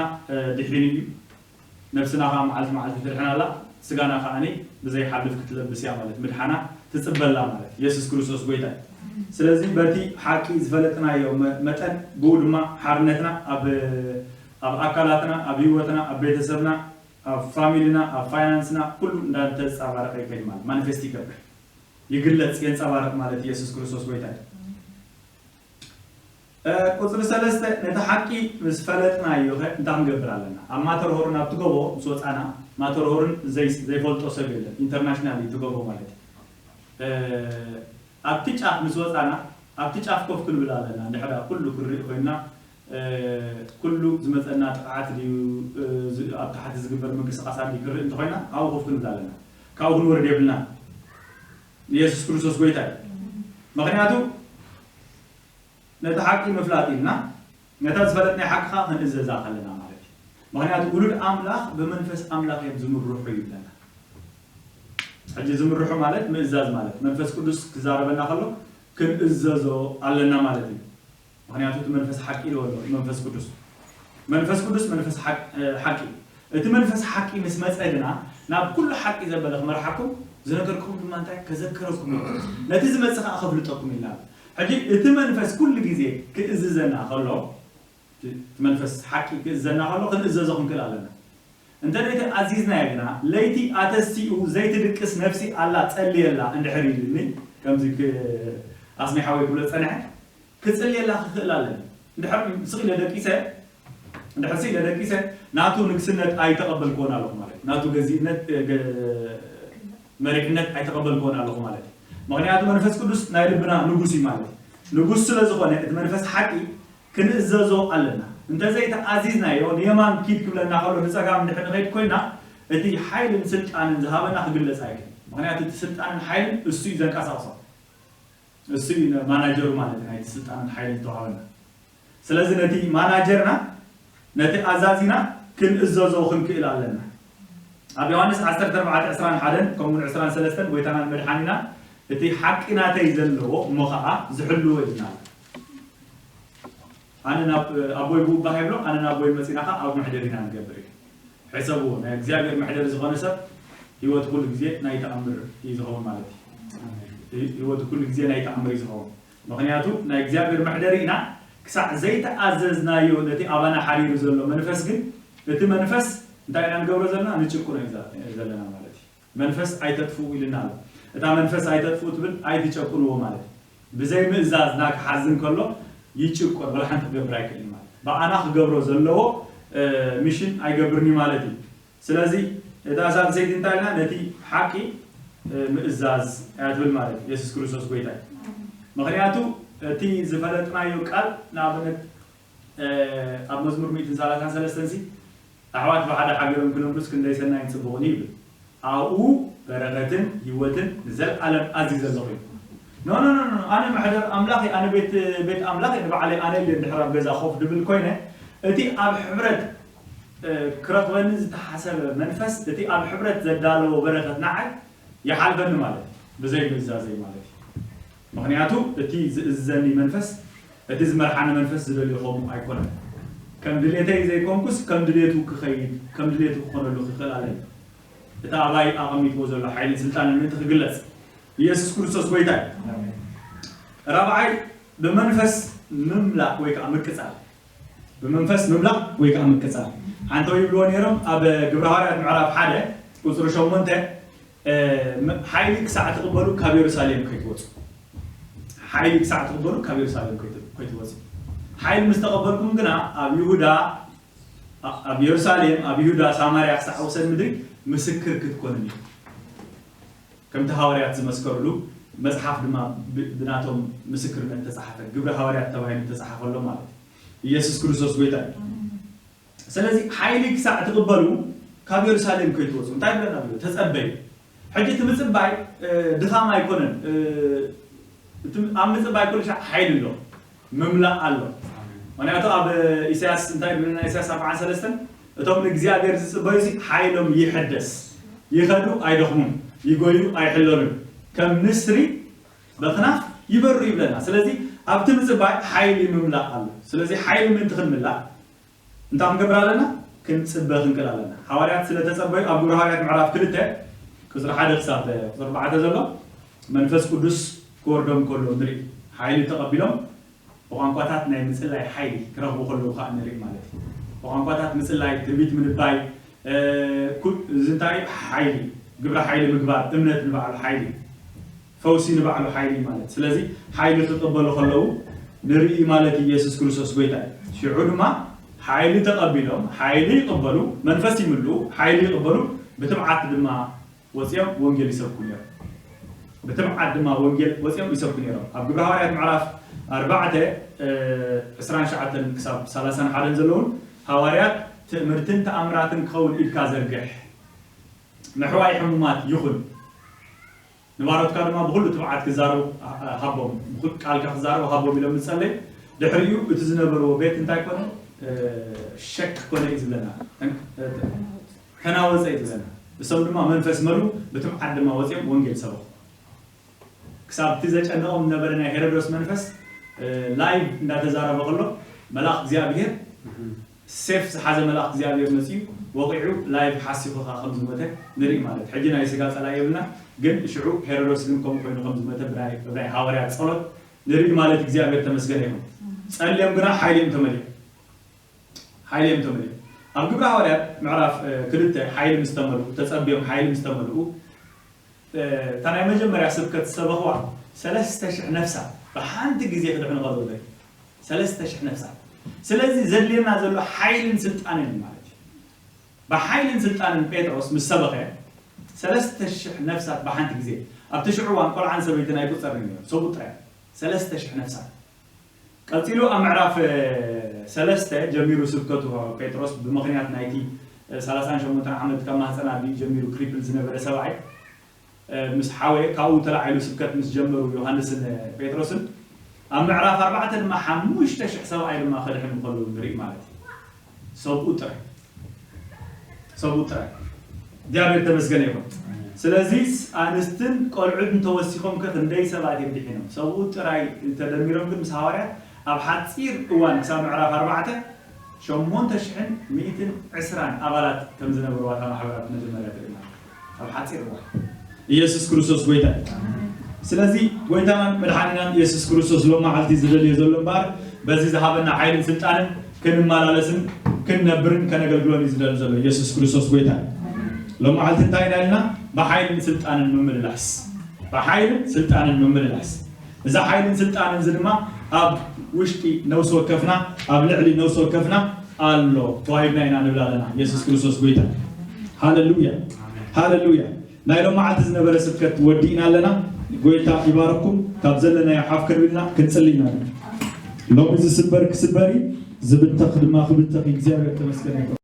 ድሒኑ እዩ ነብስና ከዓ መዓልቲ መዓልቲ ትድሕን ኣላ ስጋና ከዓ ብዘይሓልፍ ክትለብስ እያ ማለት ምድሓና ትፅበላ ማለት የሱስ ክርስቶስ ጎይታ እዩ ስለዚ በቲ ሓቂ ዝፈለጥናዮ መጠን ብኡ ድማ ሓርነትና ኣብ ኣብ ኣካላትና ኣብ ህይወትና ኣብ ቤተሰብና ኣብ ፋሚልና ኣብ ፋይናንስና ኩሉ እንዳተፃባረቀ ይከድ ማለት ማኒፌስት ይገብር ይግለፅ የንፀባረቅ ማለት የሱስ ክርስቶስ ጎይታ እዩ ቁፅሪ ሰለስተ ነቲ ሓቂ ምስ ፈለጥናዮ ኸ እንታይ ክንገብር ኣለና? ኣብ ማተርሆርን ኣብቲ ጎቦ ምስ ወፃና ማተርሆርን ዘይፈልጦ ሰብ የለን። ኢንተርናሽናል እዩ እቲ ጎቦ ማለት እዩ። ኣብቲ ጫፍ ምስ ወፃና ኣብቲ ጫፍ ኮፍ ክንብል ኣለና። እንድሕር ኩሉ ክንርኢ ኮይንና ኩሉ ዝመፀና ጥቕዓት ድዩ ኣብ ታሕቲ ዝግበር ምንቅስቓሳት ድዩ ክንርኢ እንተኾይና ኣብኡ ኮፍ ክንብል ኣለና። ካብኡ ክንወርድ የብልና። ኢየሱስ ክርስቶስ ጎይታ እዩ። ምኽንያቱ ነቲ ሓቂ ምፍላጥ ኢልና ነታ ዝፈለጥናይ ሓቂ ከዓ ክንእዘዛ ከለና ማለት እዩ። ምኽንያቱ ውሉድ ኣምላኽ ብመንፈስ ኣምላኽ እዮም ዝምርሑ ይብለና። ሕጂ ዝምርሑ ማለት ምእዛዝ ማለት መንፈስ ቅዱስ ክዛረበና ከሎ ክንእዘዞ ኣለና ማለት እዩ። ምኽንያቱ እቲ መንፈስ ሓቂ ኢልዎ ኣሎ መንፈስ ቅዱስ መንፈስ ቅዱስ መንፈስ ሓቂ እቲ መንፈስ ሓቂ ምስ መፀ ግና ናብ ኩሉ ሓቂ ዘበለ ክመርሓኩም ዝነገርኩም ድማ እንታይ ከዘከረኩም ነቲ ዝመፅእ ከዓ ከፍልጠኩም ኢልና ሕጂ እቲ መንፈስ ኩሉ ግዜ ክእዝዘና ከሎ እቲ መንፈስ ሓቂ ክእዝዘና ከሎ ክንእዘዞ ክንክእል ኣለና እንተ ደይተኣዚዝናዮ ግና ለይቲ ኣተሲኡ ዘይትድቅስ ነፍሲ ኣላ ጸልየላ እንድሕር ኢሉኒ ከምዚ ክ- ኣስሜ ሓወይ ክብሎ ዝጸንሐ፣ ክጽልየላ ክኽእል ኣለኒ። እንድሕር ስቕ ኢለ ደቂሰ፣ እንድሕር ስቕ ኢለ ደቂሰ፣ ናቱ ንግስነት ኣይተቐበልክዎን ኣለኹ ማለት እዩ። ናቱ ገዚእነት፣ እ፣ ገ-፣ መሪሕነት ኣይተቐበልክዎን ኣለኹ ማለት እዩ። ምኽንያቱ መንፈስ ቅዱስ ናይ ልብና ንጉስ እዩ ማለት እዩ። ንጉስ ስለ ዝኾነ፣ እቲ መንፈስ ሓቂ ክንእዘዞ ኣለና። እንተዘይተኣዚዝናዮ፣ ንየማን ኪድ ክብለና ከሎ፣ ንጸጋም እንድሕር ንኸይድ ኮይና፣ እቲ ሓይልን ስልጣንን ዝሃበና ክግለጽ ኣይክእልን። ምኽንያቱ እቲ ስልጣንን ሓይልን እሱ እዩ ዘንቀሳቕሶ። እሱ እዩ ማናጀሩ ማለት እዩ፣ ናይቲ ስልጣንን ሓይልን ዝተዋሃበና። ስለዚ ነቲ ማናጀርና፣ ነቲ ኣዛዚና ክንእዘዞ ክንክእል ኣለና። ኣብ ዮሃንስ ዓሰርተ ኣርባዕተ ዕስራን ሓደን ከምኡውን ዕስራን ሰለስተን ጎይታናን መድሓኒና፣ "እቲ ሓቂ ናተይ ዘለዎ እሞ ኸዓ ዝሕልዎ" ኢልና ኣሎ። ኣነ ናብ ኣቦይ ብኡ እባ ይብሎ፣ ኣነ ናብ ኣቦይ መጺና ኸዓ ኣብ መሕደሪና ንገብር እዩ። ሕሰብዎ፣ ናይ እግዚኣብሔር መሕደሪ ዝኾነ ሰብ ህይወቱ ኩሉ ግዜ ናይ ተኣምር እዩ ዝኸውን ማለት እዩ። ህይወቱ ኩሉ ግዜ ናይ ተኣምር እዩ ዝኸውን። ምኽንያቱ ናይ እግዚኣብሔር መሕደሪ ኢና፣ ክሳዕ ዘይተኣዘዝናዮ ነቲ ኣባና ሓሪሩ ዘሎ መንፈስ ግን፣ እቲ መንፈስ እንታይ ኢና ንገብሮ ዘለና? ንጭቁኖ እዩ ዘ-፣ ዘለና ማለት እዩ። መንፈስ ኣይተጥፍኡ ኢልና ኣሎ። እታ መንፈስ ኣይተጥፍኡ ትብል ኣይትጨቁንዎ ማለት እዩ። ብዘይ ምእዛዝና ክሓዝን ከሎ ይጭቆን፣ ወላ ሓንቲ ክገብር ኣይክእልን ማለት እዩ። ብኣና ክገብሮ ዘለዎ፣ እ፣ ሚሽን ኣይገብርን እዩ ማለት እዩ። ስለዚ እታ ሳልሰይቲ እንታይ ኢልና? ነቲ ሓቂ፣ እ፣ ምእዛዝ እያ ትብል ማለት እዩ። የሱስ ክርስቶስ ጎይታ እዩ። ምኽንያቱ እቲ ዝፈለጥናዮ ቃል፣ ንኣብነት፣ እ፣ ኣብ መዝሙር ሚእትን ሰላሳን ሰለስተን ሲ፣ "ኣሕዋት ብሓደ ሓቢሮም ክነብሩስ ክንደይ ሰናይን ጽቡቕን እዩ" ይብል። "ኣብኡ በረኸትን ህይወትን ንዘለኣለም ኣዚዘ ኣለኹ" እዩ። ኖ፣ ኖ፣ ኖ፣ ኖ፣ ኣነ መሕደር ኣምላኽ እየ፣ ኣነ ቤት፣ ቤት ኣምላኽ እየ፣ ንባዕለይ ኣነ ኢለ እንድሕር ኣብ ገዛ ኮፍ ድብል ኮይነ፣ እቲ ኣብ ሕብረት፣ እ፣ ክረኽበኒ ዝተሓሰበ መንፈስ፣ እቲ ኣብ ሕብረት ዘዳለዎ በረኸት ንዓይ ይሓልፈኒ ማለት እዩ፣ ብዘይ ምእዛዘይ ማለት እዩ። ምኽንያቱ እቲ ዝእዝዘኒ መንፈስ፣ እቲ ዝመርሓኒ መንፈስ ዝደልዮ ከምኡ ኣይኮነን። ከም ድሌተይ ዘይኮንኩስ፣ ከም ድሌቱ ክኸይድ፣ ከም ድሌቱ ክኾነሉ ክኽእል ኣለኒ። እቲ ኣባይ ኣቐሚጥዎ ዘሎ ሓይልን ስልጣንን ምእንቲ ክግለጽ፣ ኢየሱስ ክርስቶስ ጎይታ እዩ። ራብዓይ፣ ብመንፈስ ምምላእ ወይ ከዓ ምቅጻል። ብመንፈስ ምምላእ ወይ ከዓ ምቅጻል። ሓንተው ይብልዎ ነይሮም ኣብ ግብረ ሃዋርያት ምዕራፍ ሓደ ቁጽሪ ሸሞንተ፣ እ፣ ም-፣ ሓይሊ ክሳዕ ትቕበሉ ካብ የሩሳሌም ከይትወጹ። ሓይሊ ክሳዕ ትቕበሉ ካብ የሩሳሌም ከይት-፣ ከይትወጹ። ሓይሊ ምስ ተቐበልኩም ግና ኣብ ይሁዳ፣ ኣ-፣ ኣብ የሩሳሌም፣ ኣብ ይሁዳ፣ ሳማርያ ክሳዕ ወሰን ምድሪ ምስክር ክትኮኑኒ። ከምቲ ሃዋርያት ዝመስከሩሉ መጽሓፍ ድማ ብ-፣ ብናቶም ምስክርነት ተጻሓፈ። ግብረ ሃዋርያት ተባሂሉ ተጻሓፈሎም ማለት እዩ። ኢየሱስ ክርስቶስ ጎይታ እዩ። ስለዚ ሓይሊ ክሳዕ ትቕበሉ ካብ የሩሳሌም ከይትወጹ። እንታይ ይብለና ኣሎ? ተጸበዩ። ሕጂ እቲ ምጽባይ፣ እ፣ ድኻም ኣይኮነን። እ፣ እቲ ኣብ ምጽባይ ኩሉ ሻዕ ሓይሊ ኣሎ፣ ምምላእ ኣሎ። ምኽንያቱ ኣብ ኢሳያስ እንታይ ይብለና? ኢሳያስ ኣርብዓን ሰለስተን፣ "እቶም ንእግዚኣብሔር ዝጽበዩ እዚ ሓይሎም ይሕደስ፣ ይኸዱ ኣይደኽሙን፣ ይጎዩ ኣይሕለሉን፣ ከም ንስሪ በኽናፍ ይበሩ" ይብለና። ስለዚ ኣብቲ ምጽባይ ሓይሊ ምምላእ ኣሎ። ስለዚ ሓይሊ ምእንቲ ክንምላእ እንታይ ክንገብር ኣለና? ክንጽበ ክንክእል ኣለና። ሃዋርያት ስለ ተጸበዩ ኣብ ግብረ ሃዋርያት ምዕራፍ ክልተ ቁጽሪ ሓደ ክሳብ ቁጽሪ ኣርባዕተ ዘሎ መንፈስ ቅዱስ ክወርዶም ከሎ ንርኢ። ሓይሊ ተቐቢሎም ብቋንቋታት ናይ ምጽላይ ሓይሊ ክረኽቡ ከለዉ ከኣ ንርኢ ማለት እዩ። ብቋንቋታት ምጽላይ፣ ትንቢት ምንባይ፣ እ፣ ኩ-፣ እዚ እንታይ እዩ? ሓይሊ፣ ግብረ ሓይሊ ምግባር፣ እምነት ንባዕሉ ሓይሊ፣ ፈውሲ ንባዕሉ ሓይሊ ማለት። ስለዚ ሓይሊ ክቕበሉ ከለዉ ንርኢ ማለት እዩ፣ ኢየሱስ ክርስቶስ ጎይታ እዩ። ሽዑ ድማ ሓይሊ ተቐቢሎም፣ ሓይሊ ይቕበሉ፣ መንፈስ ይምልኡ፣ ሓይሊ ይቕበሉ፣ ብትብዓት ድማ ወፂኦም ወንጌል ይሰብኩ ነይሮም። ብትብዓት ድማ ወንጌል ወፂኦም ይሰብኩ ነይሮም። ኣብ ግብረ ሃዋርያት ምዕራፍ ኣርባዕተ፣ እ፣ ዕስራን ትሽዓተን ክሳብ ሰላሳን ሓደን ዘለውን፣ ሃዋርያት ትእምርትን ተኣምራትን ክኸውን ኢድካ ዘርግሕ፣ ንሕዋይ ሕሙማት ይኹን፣ ንባሮትካ ድማ ብኹሉ ትብዓት ክዛረቡ ሃቦም፣ ብኹ-፣ ቃልካ ክዛረቡ ሃቦም ኢሎም ንጸለይ። ድሕሪኡ እቲ ዝነበርዎ ቤት እንታይ ኮነ? እ፣ ሸክ ኮነ እዩ ዝብለና። ተን-፣ እ፣ ተናወጸ እዩ ዝብለና። እሶም ድማ መንፈስ መሉ፣ ብትብዓት ድማ ወጺኦም ወንጌል ሰበኹ። ክሳብ እቲ ዘጨነቖም ዝነበረ ናይ ሄሮዶስ መንፈስ፣ እ፣ ላይቭ እንዳተዛረበ ከሎ፣ መልኣኽ እግዚኣብሔር፣ እህ። ሴፍ ዝሓዘ መልኣኽ እግዚኣብሔር መጺኡ፣ ወቒዑ፣ ላይቭ ሓሲኹኻ ከም ዝሞተ ንርኢ ማለት። ሕጂ ናይ ስጋ ጸላኢ የብልና፣ ግን ሽዑ ሄሮዶስ ግን ከምኡ ኮይኑ ከም ዝሞተ ብናይ፣ ብናይ ሃዋርያት ጸሎት ንርኢ ማለት። እግዚኣብሔር ተመስገነ ይኹን። ጸልዮም ግና ሓይሊ እዮም ተመሊኦም። ሓይሊ እዮም ተመሊኦም። ኣብ ግብረ ሃዋርያት ምዕራፍ፣ እ፣ ክልተ ሓይሊ ምስ ተመልኡ፣ ተጸብዮም ሓይሊ ምስ ተመልኡ፣ እ፣ እታ ናይ መጀመርያ ስብከት ዝሰበኽዋ ሰለስተ ሽሕ ነፍሳት ብሓንቲ ግዜ ክድሕኑ ከለዉ ዘርኢ ሰለስተ ሽሕ ነፍሳት። ስለዚ ዘድልየና ዘሎ ሓይልን ስልጣንን እዩ ማለት እዩ። ብሓይልን ስልጣንን ጴጥሮስ ምስ ሰበኸ ሰለስተ ሽሕ ነፍሳት ብሓንቲ ግዜ። ኣብቲ ሽዑ እዋን ቆልዓን ሰበይትን ኣይቁጸርን እዩ ነይሩ፣ ሰብኡት ጥራይ። ሰለስተ ሽሕ ነፍሳት። ቀጺሉ ኣብ ምዕራፍ ሰለስተ ጀሚሩ ስብከቱ ጴጥሮስ ብምኽንያት ናይቲ ሰላሳን ሸሞንተን ዓመት ካብ ማህፀን ኣቢኡ ጀሚሩ ክሪፕል ዝነበረ ሰብኣይ ምስ ሓወየ ካብኡ ተላዒሉ ስብከት ምስ ጀመሩ ዮሃንስን ጴጥሮስን ኣብ ምዕራፍ ኣርባዕተ ድማ ሓሙሽተ ሽሕ ሰብኣይ ድማ ከድሕኑ ከለዉ ንርኢ ማለት እዩ። ሰብኡ ጥራይ ሰብኡ ጥራይ። እግዚኣብሔር ተመስገነ ይኹን። ስለዚ ኣንስትን ቆልዑን እንተወሲኾም ከ ክንደይ ሰባት እዮም ድሒኖም? ሰብኡ ጥራይ ተደሚሮም ግን ምስ ሃዋርያት ኣብ ሓፂር እዋን ክሳብ ምዕራፍ ኣርባዕተ ሸሞንተ ሽሕን ሚእትን ዕስራን ኣባላት ከም ዝነበርዋ እታ ማሕበራት መጀመርያ ትርኢ ማለት እዩ። ኣብ ሓፂር እዋን ኢየሱስ ክርስቶስ ጎይታ እዩ። ስለዚ ጎይታናን መድሓኒናን ኢየሱስ ክርስቶስ ሎም መዓልቲ ዝደልዮ ዘሎ እምበኣር በዚ ዝሃበና ሓይልን ስልጣንን ክንመላለስን ክንነብርን ከነገልግሎን እዩ ዝደሊ ዘሎ። ኢየሱስ ክርስቶስ ጎይታ እዩ። ሎም መዓልቲ እንታይ ኢና ኢልና? ብሓይልን ስልጣንን ምምልላስ፣ ብሓይልን ስልጣንን ምምልላስ። እዛ ሓይልን ስልጣንን እዚ ድማ ኣብ ውሽጢ ነፍሲ ወከፍና፣ ኣብ ልዕሊ ነፍሲ ወከፍና ኣሎ ተዋሂብና ኢና ንብል ኣለና። ኢየሱስ ክርስቶስ ጎይታ። ሃሌሉያ፣ ሃሌሉያ። ናይ ሎም መዓልቲ ዝነበረ ስብከት ወዲእና ኣለና። ጎይታ ይባረኩም። ካብ ዘለናዮ ሓፍ ክንብልና ክንጽሊ ኢና። ሎሚ ዝስበር ክስበር እዩ፣ ዝብተኽ ድማ ክብተኽ እዩ። እግዚኣብሔር ተመስገን ይኹን።